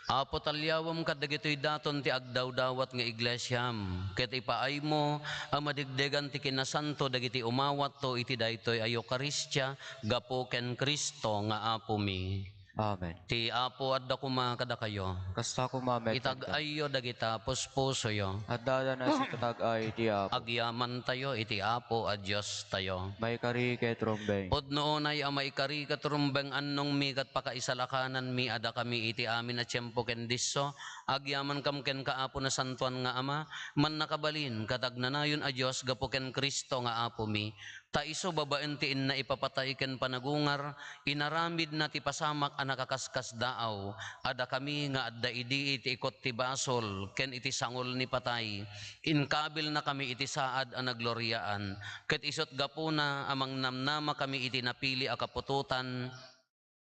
Apo, talyawem kadagitoy daton ti agdawdawat nga iglesiam, ket ipaaymo a madegdegan ti kinasanto dagiti umawatto iti daytoy a Eukaristia gapu ken Cristo nga Apomi. Amen. Ti Apo adda koma kadakayo. Kasta koma met kenka. Itag-ayyo dagita puspusoyo. Adda dagiti itatag-ay ti Apo. Agyamantayo iti Apo a Diostayo. Maikari ket rumbeng. Pudno unay a maikari ket rumbeng, annongmi ket pakaisalakananmi a dakami iti amin a tiempo ken disso, agyamankam kenka, Apo, Nasantoan nga Ama, mannakabalin ket agnanayon a Dios gapu ken Cristo nga Apomi. Ta isu, babaen ti innaipapatay ken panagungar, inaramidna ti pasamak a nakaskasdaaw, a dakami nga adda idi iti ikut ti basol ken iti sangol ni patay, inkabilnakami iti saad a nagloriaan, ket isut' gapuna a mangnamnamakami iti napili a kaputotan,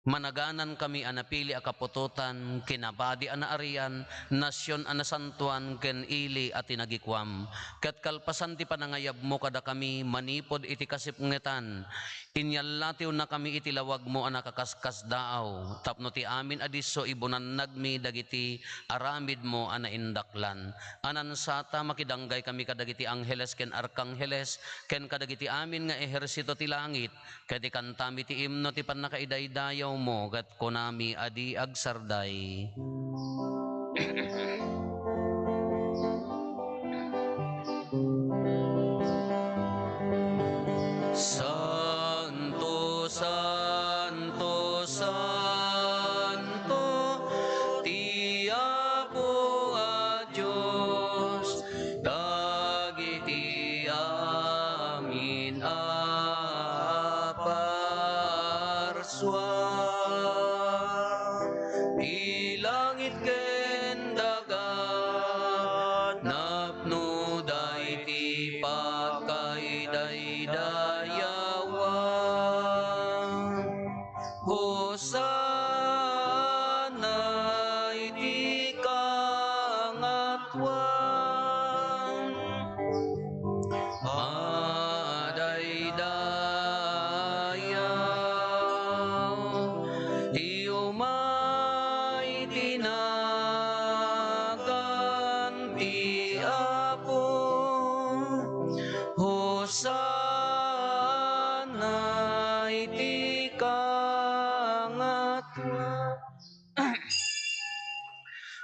managanankami a napili a kaputotan, kinapadi a naarian, nasion a nasantoan, ken ili a tinagikuam. Ket kalpasan ti panangayabmo kadakami manipud iti kasipngetan, inyallatiwnakami iti lawagmo a nakaskasdaaw, tapno ti amin a disso ibunannagmi dagiti aramidmo a naindaklan. Anansata, makidanggay kami kadagiti angheles ken arkangheles, ken kadagiti amin nga ehersito ti langit, ket ikantami ti imno ti pannakaidaydayawmo, ket kunami a di agsarday. Santo, Santo, Santo, ti Apo a Dios, dagiti amin a parsua, ti langit ken daga, napnoda iti pakaidaydayawan. Hosanna iti kangatoan. Madaydayaw ti umay ti nagan ti Apo. Hosanna iti kangatoan.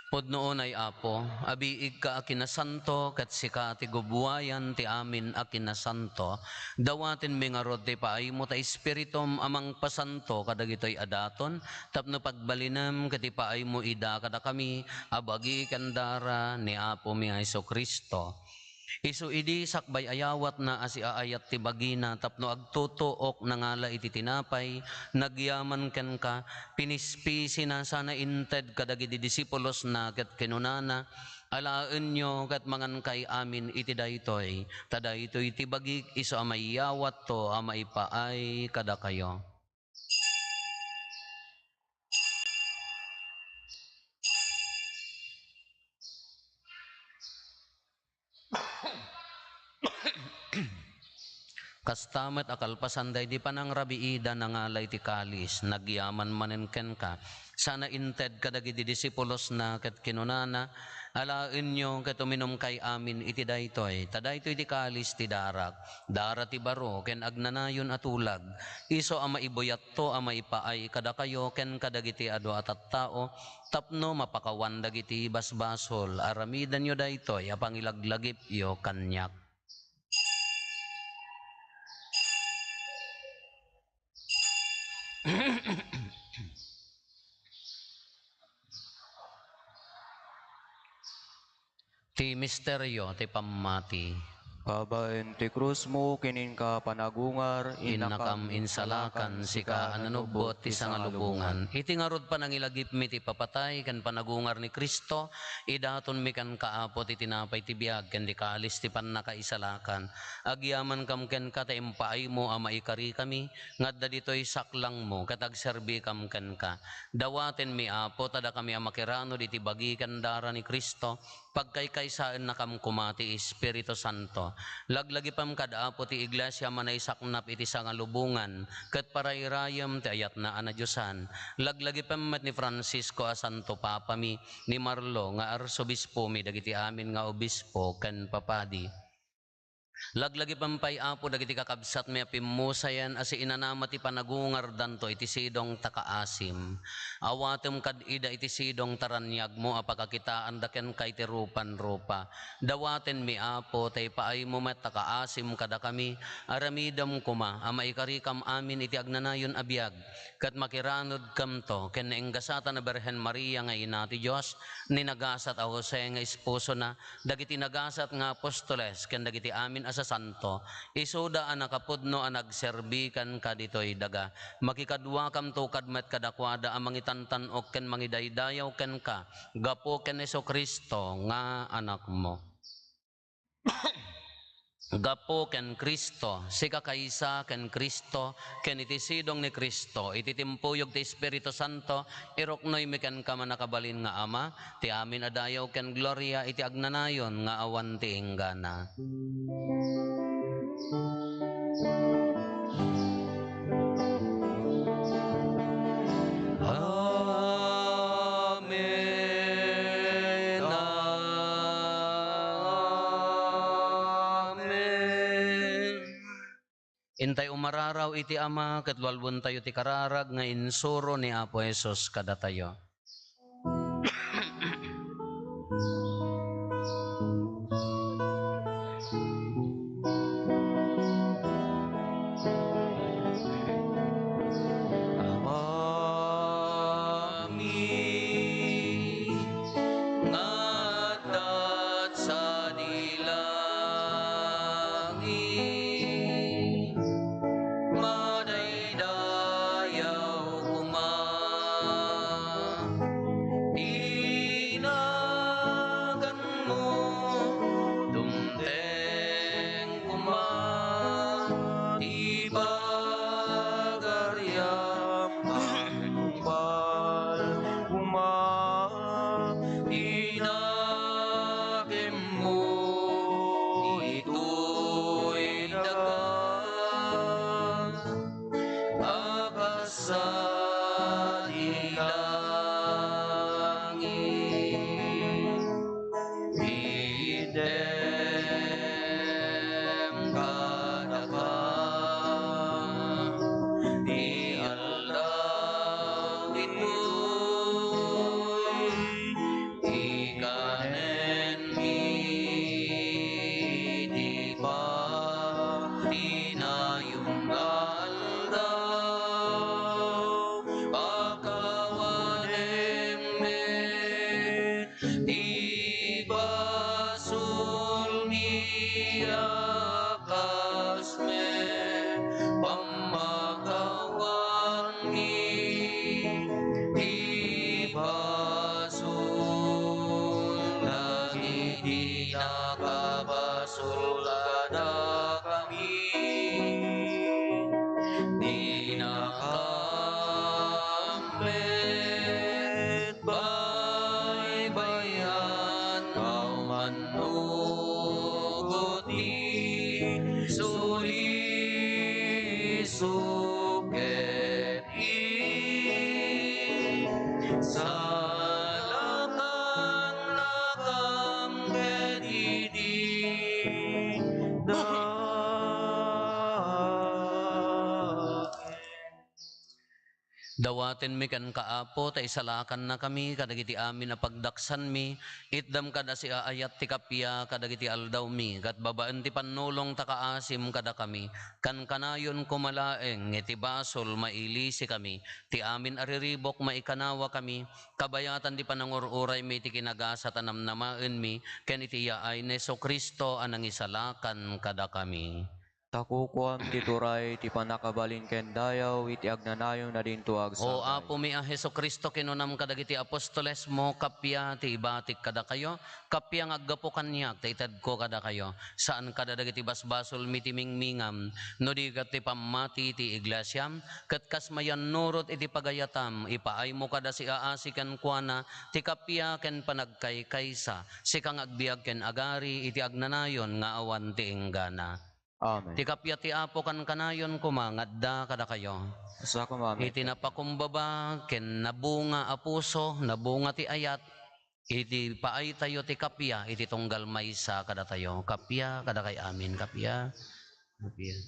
Pudno unay, Apo, a biigka a kinasanto, ket sika ti gubuayan ti amin a kinasanto. Dawatenmi ngarud ti paaymo ta Espiritum a mangpasanto kadagitoy a daton, tapno pagbalinem ket ipaaymo ida kadakami a bagi ken dara ni Apomi a Jesu-Cristo. Isu idi sakbay ayawatna a siaayat ti bagina tapno agtutuok, nangala iti tinapay, nagyaman kenka, pinispisina sana inted kadagidi disipulosna ket kinunana, "Alaenyo ket mangankay amin iti daytoy, ta daytoy ti bagik isu a maiyawatto a maipaay kadakayo." Kasta met a kalpasan daydi panangrabiida, nangala iti kalis, nagyaman manen kenka, sana inted kadagidi disipulosna ket kinunana, "Alaenyo ket uminumkay amin iti daytoy, ta daytoy ti kalis ti darak, dara ti baro ken agnanayon a tulag, isu a maibuyatto a maipaay kadakayo ken kadagiti adu a tattao tapno mapakawan dagiti basbasol. Aramidenyo daytoy a pangilaglagipyo kaniak." Ti misterio ti pammati. Babaen ti krusmo ken inka panagungar, innakam insalakan, sika a nanubbot ti sangalubongan. Iti ngarud panangilagipmi ti papatay ken panagungar ni Cristo, idatonmi kenka, Apo, ti tinapay ti biag ken ti kalis ti pannakaisalakan. Agyamankam kenka ta impaaymo a maikarikami nga adda ditoy saklangmo ket agserbikam kenka. Dawatenmi, Apo, ta dakami a makiranod iti bagi ken dara ni Cristo, pagkaykaysaennakam koma ti Espiritu Santo. Laglagipem kad, Apo, ti Iglesia a manaysaknap iti sangalubongan ket parayrayem ti ayatna a nadiosan. Laglagipem met ni Francisco a Santo Papami, ni Marlo nga Arsobispomi, dagiti amin nga obispo ken papadi. Laglagipem pay, Apo, dagiti kakabsatmi a pimmusayen a siinanama ti panagungardanto iti sidong ta kaasim. Awatem kad ida iti sidong ta raniagmo a pakakitaanda kenka iti rupan-rupa. Dawatenmi, Apo, ta ipaaymo met ta kaasim kadakami. Aramidem koma a maikarikam amin iti agnanayon a biag, ket makiranudkemto ken nainggasatan a Birhen Maria nga Ina ti Dios, ni nagasat a Jose nga esposona, dagiti nagasat nga apostoles ken dagiti amin a sasanto, isuda a nakapudno a nagserbi kenka ditoy daga. Makikaduakamto kad met kadakuada a mangitantan-ok ken mangidaydayaw kenka gapu ken Jesu-Cristo nga Anakmo. Gapu ken Cristo, sika kaysa ken Cristo, ken iti sidong ni Cristo, iti timpuyog ti Espiritu Santo, iruknoymi kenka, mannakabalin nga Ama, ti amin a dayaw ken gloria iti agnanayon nga awan ti inggana. Amen. Amen. Intay umararaw iti Ama, ket lualwentayo ti kararag nga insuro ni Apo Jesus kadatayo. Amami nga adda sadi langit, madaydayaw koma Suket isalakannakam ket idi daydi. Dawatenmi kenka, Apo, ta isalakannakami kadagiti amin a pagdaksanmi. Itdam kad a siaayat ti kappia kadagiti aldawmi, ket babaen ti pannulong ta kaasim kadakami. Kankanayon koma laeng iti basol mailisikami, ti amin a riribuk maikanawakami, kabayatan ti panangur-uraymi iti kinagasat a namnamaenmi, ken iti yaay ni Jesu-Cristo a nangisalakan kadakami. Ta kukuam ti turay, ti pannakabalin ken dayaw iti agnanayon a dinto agsaysay. O Apomi a Jesu-Cristo, kinunam kadagiti apostolesmo, kappia ti ibatik kadakayo, kappia nga aggapu kaniak ta itedko kadakayo. Saan kada dagiti basbasolmi ti mingmingam, no di ket ti pammati ti iglesiam, ket kas mayannurot iti pagayatam, ipaaymo kada siaasi kenkuana ti kappia ken panagkaykaysa, sika nga agbiag ken agari iti agnanayon nga awan ti inggana. Amen. Ti kappia ti Apo kankanayon koma nga adda kadakayo. Sa koma, amen. Iti napakumbaba ken nabunga a puso, nabunga ti ayat, iti paaytayo ti kappia iti tunggal maysa kadatayo. Kappia kadakay amin, kappia. Kappia.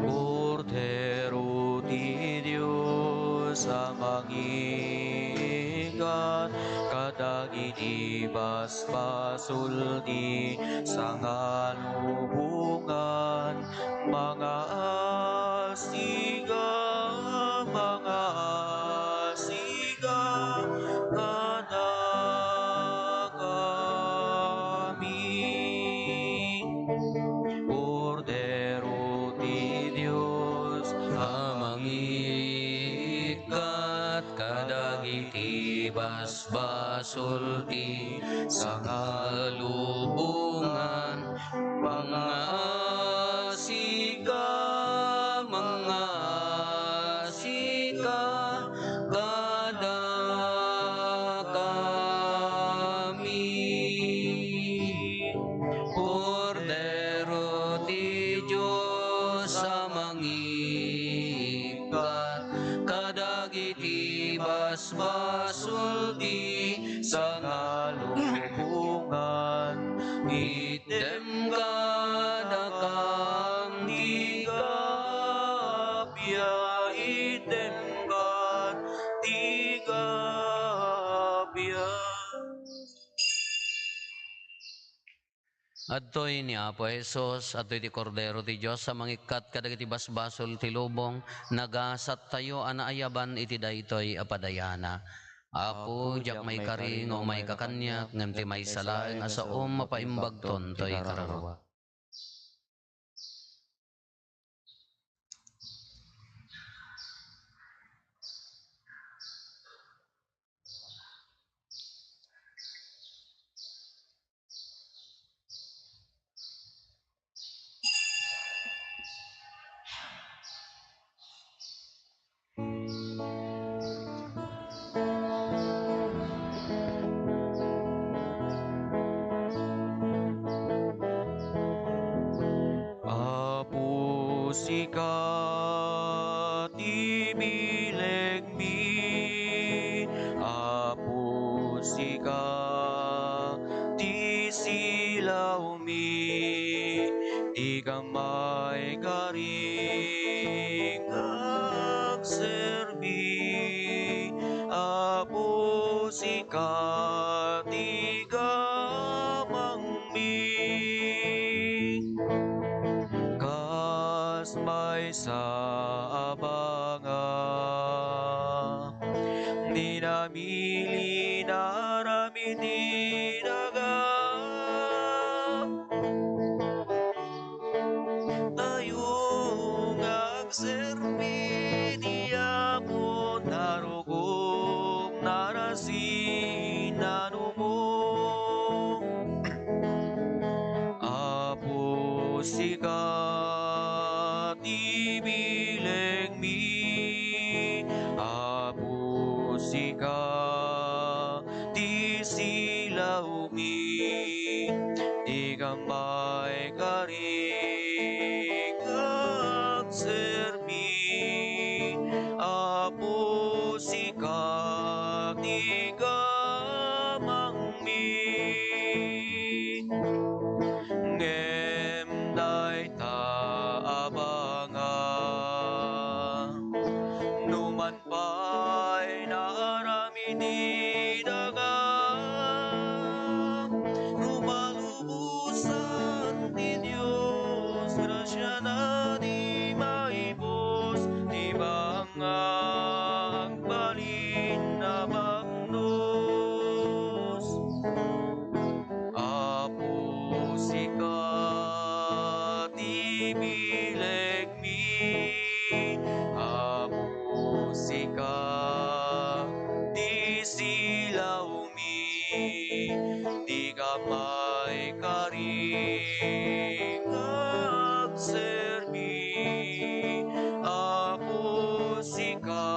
Kordero ti Dios a mangikkat kadagiti basbasol ti sangalubongan, mangaasiga, mangaasiga kadakami. Kordero ti Dios a mangikkat kadagiti basbasol ti sangalubongan, mangaasiga, mangaasiga kadakami. Kordero ti Dios a mangikkat kadagiti basbasol ti sangalubongan, itdem kadakam ti kappia, itdem kad ti kappia. Adtoy ni Apo Jesus, adtoy ti Kordero ti Dios a mangikkat kadagiti basbasol ti lubong, nagasattayo a naayaban iti daytoy a padayana. Apo, diak maikari nga umayka kaniak, ngem ti maysa laeng a saom mapaimbagton toy kararua. Apo, sika ti bilegmi, Apo, sika ti silawmi, dika maikari nga agserbi, Apo, sika ti gamangmi. Kas maysa a banga, ni namili na aram iti daga. Tayo nga agserbi ti Apo, narukop, narasin, nanumo. Apo, sika ti bilegmi, Apo, sika ti gamangmi. Ngem dayta a banga, numan pay naaramid ti daga, rumalubosan ti Dios, grasiana ti maibus, ti banga agbalin a bagnos. Apo, sika ti bilegmi. Apo, sika ti silawmi. Dika maikari nga agserbi. Apo, sika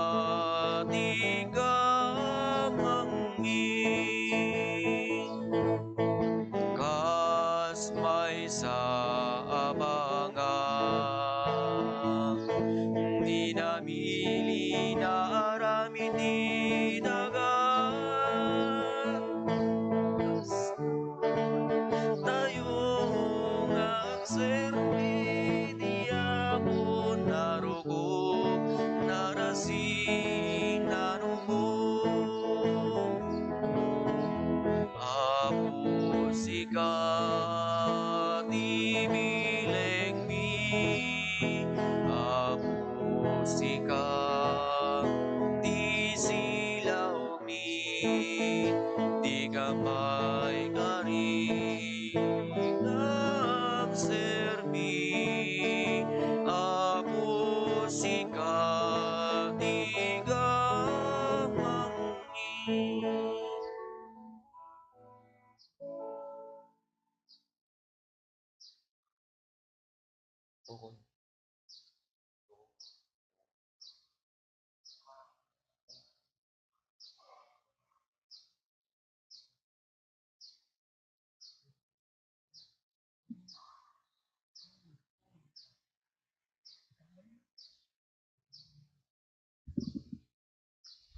ti gamangmi. Kas maysa a banga, dinamili naaramid ti daga. Tayo nga agserbi ti Apo, narukop, narasi, narukop. Apo, sika ti bilegmi. Apo, sika ti silawmi. Dika maikari nga agserbi. Apo, sika ti gamangmi.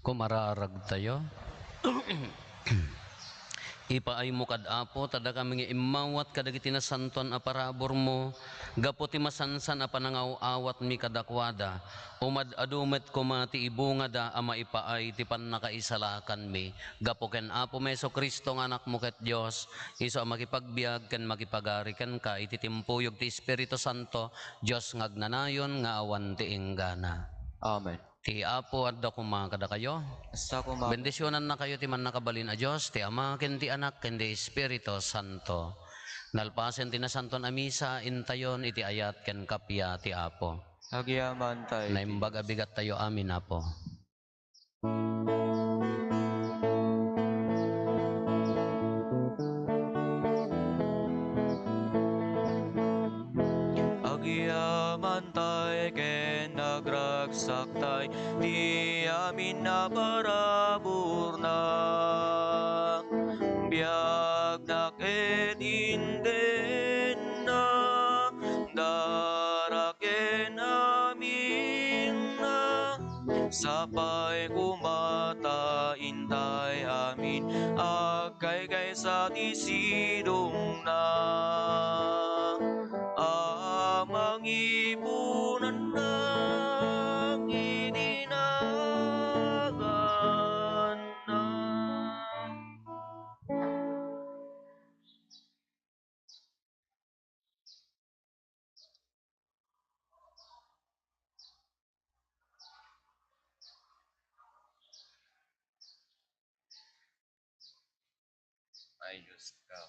Kumararagtayo. Ipaaymo kad Apo, ta dakami nga immawat kadagiti nasantoan a paraburmo, gapu ti masansan a panangaw-awatmi kadakuada. Umad-adu met koma ti ibungada a maipaay ti pannakaisalakanmi. Gapu ken Apomi Jesu-Cristo nga Anakmo ket Dios, isu a makipagbiag ken makipagari kenka iti timpuyog ti Espiritu Santo, Dios nga agnanayon nga awan ti inggana. Amen. Ti Apo adda koma kadakayo. Kasta koma. Bendisionannakayo ti Mannakabalin a Dios, ti Ama, ken ti Anak, ken ti Espiritu Santo. Nalpasen ti Nasantoan a Misa, intayon iti ayat ken kappia ti Apo. Agyamankami. Naimbag a bigattayo amin, Apo. Agyaman tay ken agragsakta ti amin a paraburna. Biagna ket indenna, dara ken aminna. Sapay koma ta intay amin agkaykaysa ti sidongna a mangipunanna iti naganna. Ay, Diyos ka.